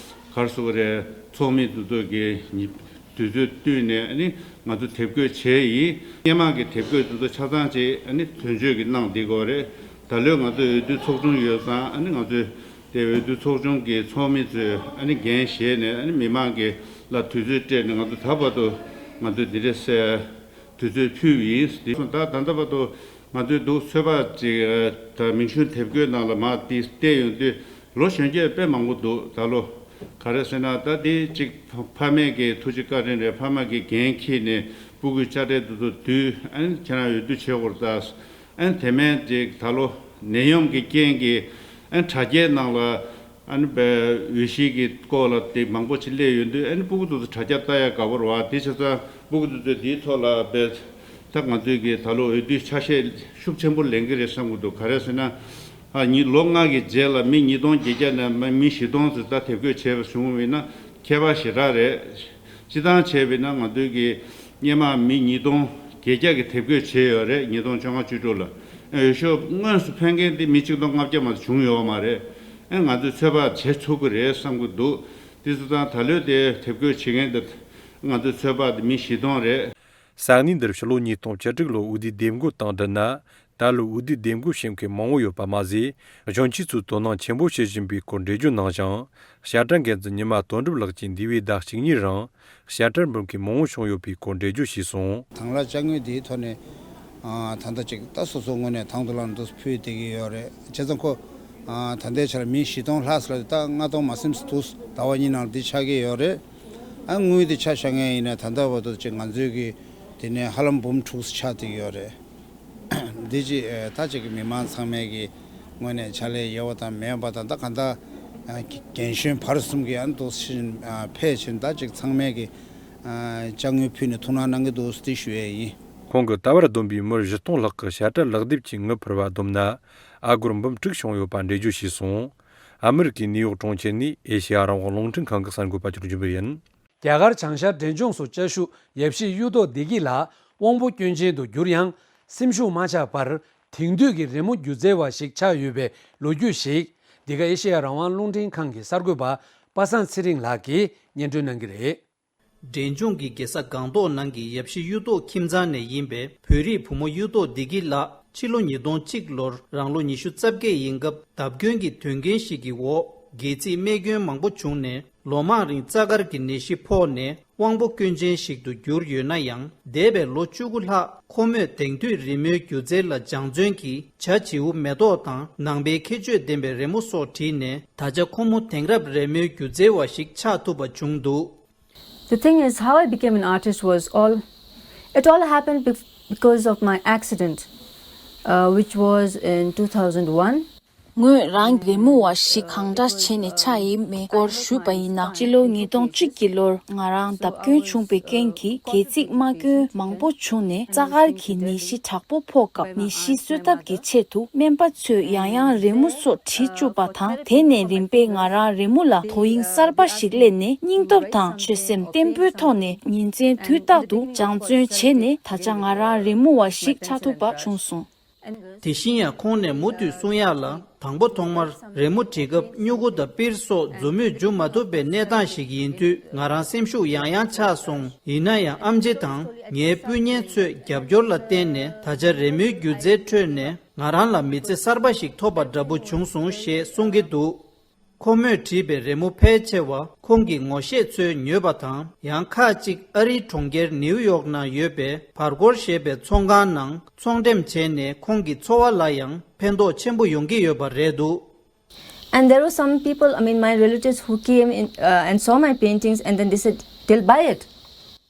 ག་རེ་ཟེར་དགོས་རེད། ཚོགས་མི་དེ་ཚོ་གི་ཉི་ དུས་ཚོད་བསྟུན་ནས་ཨ་ནི་ང་ཚོ་དེབ་འགོད་བྱས་ཡིན། སྔོན་མ་གི་དེབ་འགོད་དེ་ཚོ་ཆ་ཚང་ཅིག་ཨ་ནི་དོན་གཅོད་ཀྱིས་གནང་བསྡད་ཀྱི་ཡོད་རེད། ད་ལོའི་ང་ཚོའི་འོས་བསྡུ་ཚོགས་ཆུང་ཡོད་ཙང་ཨ་ནི་ང་ཚོའི་དེ་འོས་བསྡུ་ཚོགས་ཆུང་གི་ཚོགས་མི་ཚོས་ཨ་ནི་འགན་བཞེས་ནས་ཨ་ནི་མི་མང་གི་ལ་དུས་ཚོད་སྤྲད་ནས་ང་ཚོ་ད་བར་དུ་ང་ཚོས་འདི་འདྲ་སེ་དུས་ཚོད་ཕུལ་བ་ཡིན། དེ་སོང་ད་ད་ལྟ་བར་དུ་ང་ཚོའི་འདུག་ཚོད་དཔག་ཅིག་ད་མིང་གཞུང་དེབ་འགོད་ནང་ལ་མར་འདི་བལྟས་ཡོང་དུས་ལོ་གཞོན་སྐྱེས་དཔེ་མང་པོ་འདུག་ད་ལོ་ག་རེ་ཟེར་ན་ད་འདི་གཅིག་ཕ་མས་ཀྱི་ཐུགས་རྗེ་བཀའ་དྲིན་རེད། ཕ་མ་གི་འགན་འཁྱེར་ནས་སྤུ་གུའི་དཔྱ་ཁྲལ་དེ་ཚོ་བསྡུས་ཨ་ནི་ཁྱེད་རང་འོས་བསྡུ་བྱེད་དགོས་རེད་ད། ཨ་ནི་དེ་མིན་ཅིག་ད་ལོ་ནད་ཡམས་ཀྱི་རྐྱེན་གྱིས་ཨ་ནི་དྲ་རྒྱའི་ནང་ལ་ཨ་ནི་བའི་འོས་གཞི་གི་སྐོར་ལ་དེ་མང་པོ་ཅིག་སླེབས་ཡོང་དུས་ཨ་ནི་སྤུ་གུ་དེ་ཚོ་དྲ་རྒྱ་ལྟ་ཡ་དགའ་པོ་རེད་བ། དེ་བྱས་ཙང་སྤུ་གུ་དེ་ཚོས་དེའི་ཐོག་ལ་བའི་ད་ང་ཚོའི་གི་ད་ལོ་འོས་བསྡུའི་ཆ་ཤས་ཤུགས་ཆེན་པོ་ལེན་གི་རེད་བསམ་གི་འདུག་ག་རེ་ཟེར་ན། ཨ་ཉི་ལོ་ལྔ་གི་རྗེས་ལ་མི་ཉིས་སྟོང་བརྒྱད་བརྒྱ་ནས་མ་མི་བཞི་སྟོང་ཙམ་ད་དེབ་འགོད་བྱས་པ་བྱུང་བ་ཡིན་ན་ཁྱད་པར་ཞེ་དྲག་རེད། སྤྱིར་བཏང་བྱས་པ་ཡིན་ན་ང་ཚོའི་གི་སྔོན་མ་མི་ཉིས་སྟོང་བརྒྱད་བརྒྱ་གི་དེབ་འགོད་བྱས་ཡོད་རེད། ཉིས་སྟོང་བཅོ་ལྔ་བཅུ་དྲུག་ལ། ཨ་འོས་ཤོག་དངོས་སུ་འཕེན་མཁན་དེ་མི་གཅིག་སྟོང་ལྔ་བརྒྱ་མ་གཏོགས་བྱུང་ཡོད་མ་རེད། ཨ་ང་ཚོས་ཚོད་དཔག་བྱེད་ཐུབ་ཀྱི་རེད་བསམ་གྱི་འདུག་དེ་སོང་ཙང་ད་ལོའི་དེ་དེབ་འགོད་བྱེད་མཁན་དེ་ང་ཚོའི་ཚོད་དཔག་དེ་མི་བཞི་སྟོང་རེད། ས་གནས་འདིར་ཕྱི་ལོ་ཉིས་སྟོང་བཅུ་དྲུག་ལོར་འོས་བསྡུའི་དེབ་འགོད་དང་བསྡུར་ན། ད་ལོ་འོས་བསྡུའི་དེབ་འགོད་བྱེད་མཁན་མང་བོ་ཡོད་པ་མ་ཟད། གཞོན་སྐྱེས་ཚོས་དོ་སྣང་ཆེན་པོ་བྱེད་བཞིན་པའི་སྐོར་འགྲེལ་བརྗོད་གནང་ཞིང་། དཔྱ་ཁྲལ་འགན་འཛིན་ཉི་མ་དོན་གྲུབ་ལགས་ཀྱིས་འདས་པའི་ཟླ་གཅིག་གཉིས་རིང་དཔྱ་ཁྲལ་འབུལ་མཁན་མང་བོ་བྱུང་ཡོད་པའི་སྐོར་འགྲེལ་བརྗོད་བྱས་སོང་། དང་བླངས་དཔྱ་དངུལ་འདིའི་ཐོག་ནས་ཨ་ད་ལྟ་ཅིག་ད་སོ་སོའི་ངོས་ནས་དང་དུ་བླངས་འདུག་ཕུལ་བསྡད་ཀྱི་ཡོད་རེད། བྱས་ཙང་ཁོ་ཨ་ད་ལྟའི་ཆར་མི་བཞི་སྟོང་ལྷག་ཙམ་ལ་ད་ལྔ་སྟོང་མ་ཟིན་ཙམ་འདུག་ཟླ་བ་གཉིས་ནང་ལ་འདི་ཆགས་ཀྱི་ཡོད་རེད། ཨ་དངུལ་དེ་ཆ་བཞག་མཁན་ཡིན་ན་ད་ལྟ་བར་དུ་ཅིག་ང་ཚོའི་གི་དེ་ནས་ཧ་ལམ་འབུམ་དྲུག་ཙམ་ཆགས་བསྡད་ཀྱི་ཡོད་རེད། འདི་ཅིག་ཨ་ད་ཅིག་གི་མི་མང་ཚང་མས་ཀྱི་ངོས་ནས་ཕྱག་ལས་ཡོད་པ་དང་མེད་པ་དང་ད་གང་ལྟར་ཨ་རྒན་གཞོན་བར་གསུམ་གྱི་ཨ་འདུག་ཕྱིན་ཨ་ཕལ་ཆེར་ད་ཅིག་ཚང་མས་ཀྱི་ཨ་དཔྱ་དངུལ་ཕུལ་ནས་ཐུགས་སྣང་གནང་གི་འདུག་ཟེར་ཞུ་ཡས་ཡིན། ཁོང་གིས་ད་བར་བསྡོམས་པའི་མི་བཞི་སྟོང་ལྷག་གིས་དཔྱ་ཁྲལ་ལག་དེབ་ཀྱི་དངུལ་ཕུལ་བ་བསྡོམས་ན་ཨ་སྒོར་འབུམ་དྲུག་བྱུང་ཡོད་པ་འགྲེལ་བརྗོད་བྱས་སོང་། ཨ་མི་རི་ཀའི་ནིའུ་ཡོག་གྲོང་ཁྱེར་ནས་ཨེ་ཤེ་ཡ་རང་དབང་རླུང་འཕྲིན་ཁང་གི་གསར་འགོད་པ་ཅིག་འཇུ་འབུལ་ཡིན། རྒྱ་གར་བྱང་ཤར་འབྲས་ལྗོངས་སུ་བཅའ་བཞུགས་ཡབ་གཞིས་གཡུ་ཐོག་བདེ་སྐྱིད་ལགས་དབང་པོ་སྐྱོན་ཅན་དུ་གྱུར་ཡང་། སེམས་ཤུགས་མ་ཆག་པར་དེང་དུས་ཀྱི་རི་མོ་སྒྱུ་རྩལ་བ་ཞིག་ཆགས་ཡོད་པའི་ལོ་རྒྱུས་ཤིག་འདི་ག་ཨེ་ཤེ་ཡ་རང་དབང་རླུང་འཕྲིན་ཁང་གི་གསར་འགོད་པ་པ་སངས་ཚེ་རིང་ལགས་ཀྱིས་སྙན་སྒྲོན་གནང་གི་རེད། འབྲས་ལྗོངས་ཀྱི་རྒྱལ་ས་སྒང་ཏོག་ནང་གི་ཡབ་གཞིས་གཡུ་ཐོག་ཁྱིམ་ཚང་ནས་ཡིན་པའི་བོད་རིགས་བུ་མོ་གཡུ་ཐོག་བདེ་སྐྱིད་ལགས་ཕྱི་ལོ་ཉིས་སྟོང་གཅིག་ལོར་རང་ལོ་ཉི་ཤུ་རྩ་བརྒྱད་ཡིན་སྐབས་བརྡབ་སྐྱོན་གྱི་དོན་རྐྱེན་ཞིག་གི་འོག་སྒལ་ཚིགས་རྨས་སྐྱོན་མང་པོ་བྱུང་ནས། ལོ་མང་རིང་རྩ་དཀར་གྱི་ནད་གཞི་ཕོག་ནས་དབང་པོ་སྐྱོན་ཅན་ཞིག་ཏུ་གྱུར་ཡོད་ན་ཡང་། འདས་པའི་ལོ་བཅུ་དགུ་ལྷག་ཁོ་མོས་དེང་དུས་རི་མོའི་སྒྱུ་རྩལ་ལ་སྦྱང་བརྩོན་གྱིས་བྱ་བྱིའུ་མེ་ཏོག་དང་ནང་པའི་ཁྱད་ཆོས་ལྡན་པའི་རི་མོ་སོགས་བྲིས་ནས། ད་ཆ་ཁོ་མོ་དེང་རབས་རི་མོའི་སྒྱུ་རྩལ་བ་ཞིག་ཆགས་ཐུབ་པ་བྱུང་འདུག The thing is, how I became an artist was all, it all happened be- because of my accident, uh, which was in two thousand one. ངོས་རང་རི་མོ་བ་ཞིག་གང་འདྲ་བྱས་ནས་ཆགས་ཡིན་མིན་སྐོར་ཞུས་པ་ཡིན་ན། སྤྱི་ལོ་ཉིས་སྟོང་གཅིག་གི་ལོར་ང་རང་བརྡབ་སྐྱོན་བྱུང་བའི་རྐྱེན་གྱིས་སྒལ་ཚིགས་རྨ་སྐྱོན་མང་པོ་བྱུང་ནས་རྩ་དཀར་གྱི་ནད་གཞི་དྲག་པོ་ཕོག་སྐབས་ནད་གཞི་གསོ་ཐབས་ཀྱི་ཆེད་དུ་སྨན་པ་ཚོས་ཡང་ཡང་རི་མོ་སོགས་བྲིས་བཅུག་པ་དང་། དེ་ནས་རིམ་པས་ང་རང་རི་མོ་ལ་དོ་དབྱིངས་གསར་པ་ཞིག་སླེབས་ནས་སྙིང་སྟོབས་དང་ཆོད་སེམས་བརྟན་པོའི་ཐོག་ནས་ཉིན་མཚན་དུས་རྟག་ཏུ་སྦྱང་བརྩོན་བྱས་ནས་ད་ཆ་ང་རང་རི་མོ་བ་ཞིག་ཆགས་ཐུབ་པ་བྱུང་སོང་། དེ་བཞིན་ཡང་ཁོང་ནས་མུ་མཐུད་གསུང་ཡག་ལ། དང་པོ་ཐོག་མར་རི་མོ་བྲིས་སྐབས་སྨྱུ་གུ་དང་པིར་སོགས་མཛུབ་མོས་འཇུ་མ་ཐུབ་པའི་གནས་སྟངས་ཤིག་ཡིན་དུས། ང་རང་སེམས་ཤུགས་ཡང་ཡང་ཆག་སོང་། ཡིན་ན་ཡང་ཨམ་ཆི་དང་ངའི་སྤུན་ཉེ་ཚོས་རྒྱབ་སྐྱོར་ལ་བརྟེན་ནས་ད་ཆ་རི་མོའི་སྒྱུ་རྩལ་ཁྲོད་ནས་ང་རང་ལ་མི་ཚེ་གསར་པ་ཞིག་ཐོབ་པ་འདྲ་པོ་བྱུང་སོང་ཞེས་གསུང་གི་འདུག་ཁོ་མོས་བྲིས་པའི་རི་མོ་ཕལ་ཆེ་བ་ཁོང་གི་ངོ་ཤེས་ཚོས་ཉོས་པ་དང་། ཡང་ཁག་ཅིག་ཨ་རིའི་གྲོང་ཁྱེར་ནིའུ་ཡོག་ནང་ཡོད་པའི་བར་སྐོར་ཞེས་པའི་ཚོང་ཁང་ནང་ཚོང་འགྲེམས་བྱས་ནས་ཁོང་གི་འཚོ་བ་ལ་ཡང་ཕན་ཐོགས་ཆེན་པོ་ཡོང་གི་ཡོད་པ་རེད་འདུག And there were some people, I mean, my relatives who came in, uh, and saw my paintings, and then they said, "They'll buy it."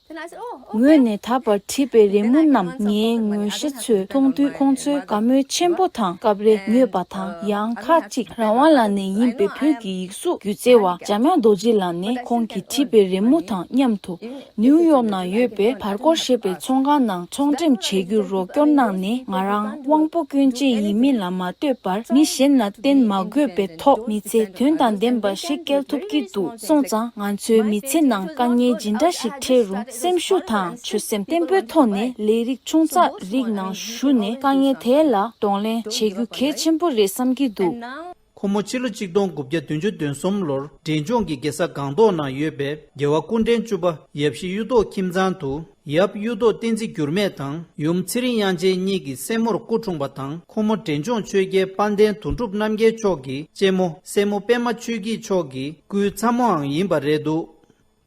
Then I said, "Oh, okay." ངོས་ནས་ད་བར་བྲིས་པའི་རི་མོ་རྣམས་ངའི་ངོ་ཤེས་ཚོས་མཐོང་དུས་ཁོང་ཚོས་དགའ་མོས་ཆེན་པོ་དང་སྐབས་རེ་ཉོས་པ་དང་། ཡང་ཁག་ཅིག་རང་དབང་ལགས་ནས་ཡིན་པའི་བོད་ཀྱི་ཡིག་གཟུགས་སྒྱུ་རྩལ་བ་འཇམ་དབྱངས་རྡོ་རྗེ་ལགས་ནས་ཁོང་གིས་བྲིས་པའི་རི་མོ་དང་མཉམ་དུ་ནིའུ་ཡོག་ནང་ཡོད་པའི་བར་སྐོར་ཞེས་པའི་ཚོང་ཁང་ནང་ཚོང་འགྲེམས་བྱེད་རྒྱུར་རོགས་སྐྱོར་གནང་ནས། ང་རང་དབང་པོ་སྐྱོན་ཅན་ཡིན་མིན་ལ་མ་ལྟོས་པར་མི་གཞན་ལ་བརྟེན་མ་དགོས་པའི་ཐོག་མི་ཚེ་དོན་དང་ལྡན་པ་ཞིག་སྐྱེལ་ཐུབ་ཀྱི་འདུག་སོང་ཙང་། ང་ཚོའི་མི་ཚེ་ནང་དཀའ་ངལ་ཇི་འདྲ་ཞིག་འཕྲད་རུང་། སེམས་ཤུགས་དང་ཆོད་སེམས་བརྟན་པོའི་ཐོག་ནས་ལས་རིགས་ཆུང་ཙག་རིགས་ནང་ཞུགས་ནས་དཀའ་ངལ་དེ་ལ་གདོང་ལེན་བྱེད་རྒྱུ་གལ་ཆེན་པོ་རེད་བསམ་གྱི་འདུག་ཁོ་མོ་ཕྱི་ལོ་ཆིག་སྟོང་དགུ་བརྒྱ་བདུན་ཅུ་དོན་གསུམ་ལོར་འབྲས་ལྗོངས་ཀྱི་རྒྱལ་ས་སྒང་ཏོག་ནང་ཡོད་པའི་རྒྱལ་བ་སྐུ་ཕྲེང་བཅུ་པ་ཡབ་གཞིས་གཡུ་ཐོག་ཁྱིམ་ཚང་དུ། ཡབ་གཡུ་ཐོག་བསྟན་འཛིན་འགྱུར་མེད་དང་ཡུམ་ཚེ་རིང་དབྱངས་ཅན་གཉིས་ཀྱི་སྲས་མོར་སྐུ་འཁྲུངས་པ་དང་། ཁོ་མོ་འབྲས་ལྗོངས་ཆོས་རྒྱལ་དཔལ་ལྡན་དོན་གྲུབ་རྣམ་རྒྱལ་མཆོག་གི་གཅེན་མོ་སྲས་མོ་པད་མ་ཆོས་སྐྱིད་མཆོག་གི་སྐུའི་ཚ་མོའང་ཡིན་པ་རེད་འདུག་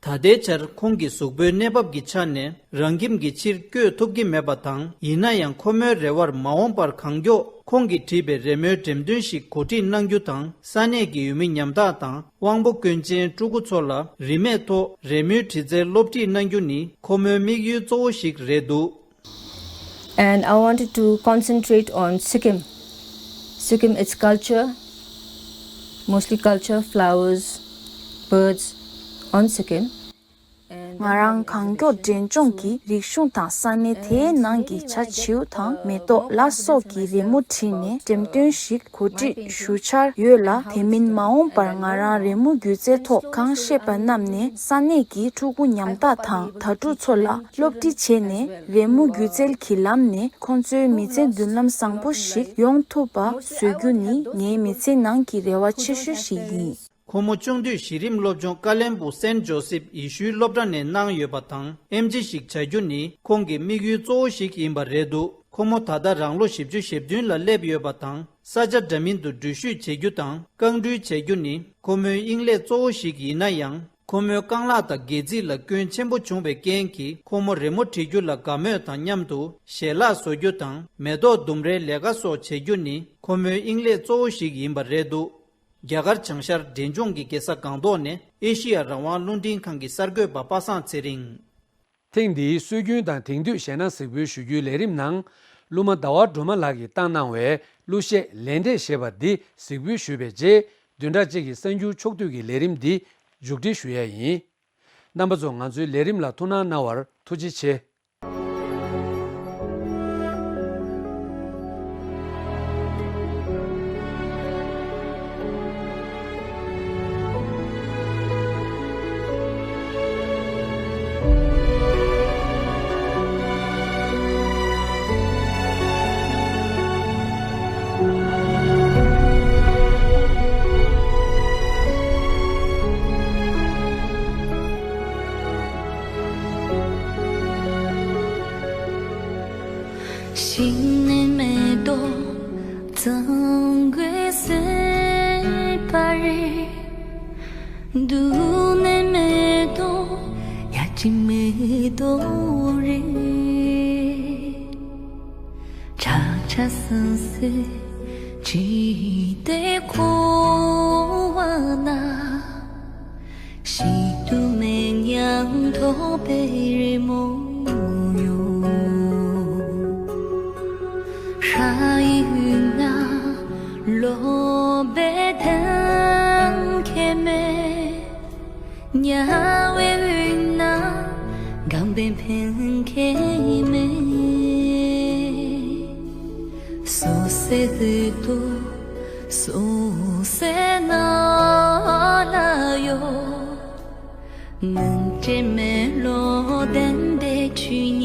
ད་ལྟའི་ཆར་ཁོང་གི་གཟུགས་པོའི་གནས་བབ་ཀྱི་ཆ་ནས་རང་ཁྱིམ་གྱི་ཕྱིར་བསྐྱོད་ཐུབ་ཀྱི་མེད་པ་དང་། ཡིན་ན་ཡང་ཁོ་མོའི་རེ་བར་མ་འོངས་པར་གང་མགྱོགས་ཁོང་གིས་བྲིས་པའི་རི་མོའི་འགྲེམས་སྟོན་ཞིག་གོ་སྒྲིག་གནང་རྒྱུ་དང་། ས་གནས་ཀྱི་ཡུལ་མི་ཉམ་ཐག་དང་དབང་པོ་སྐྱོན་ཅན་ཕྲུ་གུ་ཚོ་ལ་རིན་མེད་ཐོག་རི་མོའི་བྲིས་རྩལ་སློབ་ཁྲིད་གནང་རྒྱུ་ནི་ཁོ་མོའི་དམིགས་ཡུལ་གཙོ་བོ་ཞིག་རེད་འདུག And I wanted to concentrate on Sikkim. Sikkim, its culture, mostly culture, flowers, birds, on Sikkim. And ང་རང་གང་མགྱོགས་འབྲས་ལྗོངས་ཀྱི་རིག་གཞུང་དང་ས་གནས་དེའི་ནང་གི་བྱ་བྱིའུ་དང་མེ་ཏོག་ལ་སོགས་ཀྱི་རི་མོ་བྲིས་ནས་འགྲེམས་སྟོན་ཞིག་གོ་སྒྲིག་ཞུ་འཆར་ཡོད་ལ། དེ་མིན་མ་འོངས་པར་ང་རང་རི་མོ་སྒྱུ་རྩལ་ཐོག་གང་ཤེས་པ་བསྣམས་ནས་ས་གནས་ཀྱི་ཕྲུ་གུ་ཉམ་ཐག་དང་དྭ་ཕྲུག་ཚོ་ལ་སློབ་ཁྲིད་བྱས་ནས་རི་མོ་སྒྱུ་རྩལ་གྱི་ལམ་ནས་ཁོང་ཚོའི་མི་ཚེ་མདུན་ལམ་བཟང་པོ་ཞིག་ཡོང་ཐུབ་པ་བཟོ་རྒྱུ་ནི་ངའི་མི་ཚེ་ནང་གི་རེ་བ་ཆེ་ཤོས་ཤིག་ཡིན། ཁོ་མོ་བཅུང་དུས་གཞི་རིམ་སློབ་ཆུང་ཀ་ལན་སྦུག་སེན་ཇོ་སིབ་ཡེ་ཤུའི་སློབ་གྲྭ་ནས་གནང་ཡོད་པ་དང་། ཨེམ་ཆི་ཞིག་བྱ་རྒྱུ་ནི་ཁོང་གི་དམིགས་ཡུལ་གཙོ་བོ་ཞིག་ཡིན་པ་རེད་འདུག་ཁོ་མོ་ད་ལྟ་རང་ལོ་བཞི་བཅུ་ཞེ་བདུན་ལ་སླེབས་ཡོད་པ་དང་། ས་ཆ་འདྲ་མིན་དུ་འགྲུལ་བཞུད་བྱེད་རྒྱུ་དང་རྐང་འགྲུལ་བྱེད་རྒྱུ་ནི་ཁོ་མོའི་དབྱིངས་ལས་གཙོ་བོ་ཞིག་ཡིན་ན་ཡང་། ཁོ་མོའི་རྐང་ལག་དང་སྒལ་ཚིགས་ལ་སྐྱོན་ཆེན་པོ་བྱུང་བའི་རྐྱེན་གྱིས། ཁོ་མོ་རི་མོ་བྲི་རྒྱུ་ལ་དགའ་མོས་དང་མཉམ་དུ་ཞལ་ལག་བཟོ་རྒྱུ་དང་མེ་ཏོག་ལྡུམ་རའི་ལས་ཀ་སོགས་བྱེད་རྒྱུ་ནི་ཁོ་མོའི་དབྱིངས་ལས་གཙོ་བོ་ཞིག་ཡིན་པ་རེད་འདུག་རྒྱ་གར་བྱང་ཤར་འབྲས་ལྗོངས་ཀྱི་རྒྱལ་ས་སྒང་ཏོག་ནས་ཨེ་ཤི་ཡ་རང་དབང་རླུང་འཕྲིན་ཁང་གི་གསར་འགོད་པ་པ་སངས་ཚེ་རིང་། ཐེངས་འདིའི་སྲོལ་རྒྱུན་དང་དེང་དུས་ཞེད་སྣང་གཟིགས་འབུལ་ཞུ་རྒྱུའི་ལས་རིམ་ནང་། གླུ་མ་ཟླ་བ་སྒྲོལ་མ་ལགས་ཀྱིས་བཏང་གནང་བའི་གླུ་གཞས་ལས་འབྲས་ཞེས་པ་འདི་གཟིགས་འབུལ་ཞུས་པའི་རྗེས། བདུན་ཕྲག་གཅིག་གི་གསར་འགྱུར་ཕྱོགས་བསྡུས་ཀྱི་ལས་རིམ་འདི་མཇུག་སྒྲིལ་ཞུ་ཡས་ཡིན། རྣམ་པ་ཚོ་ང་ཚོའི་ལས་རིམ་ལ་ཐུགས་སྣང་གནང་བར་ཐུགས་རྗེ་ཆེ། ཞིང་ནས་མེ་ཏོག་གཙང་གོས་སེར་པ་རེད། འདུག་ནས་མེ་ཏོག་ཡ་གཅིག་མེ་ཏོག་རེད། ཆ་ཆ་སི་སི་བྱས་ཏེ་འཁོར་བ་ན། ཞིག་ཏུ་མེད་མྱང་ཐོགས་པའི་རི་མོ་ཡོད། ཧྲ་ཡི་ཡུལ་ན་ལོ་པའི་དོན་ཁེ་མེད། ཉ་བའི་ཡུལ་ན་གངས་པའི་ཕན་ཁེ་མེད། སོ་སེ་དུ་དུ། སོ་སེ་ན་ལ་ཡོད། མུན་དྲི་མེ་ལོ་ལྡན་པའི་ཆུ་ནི།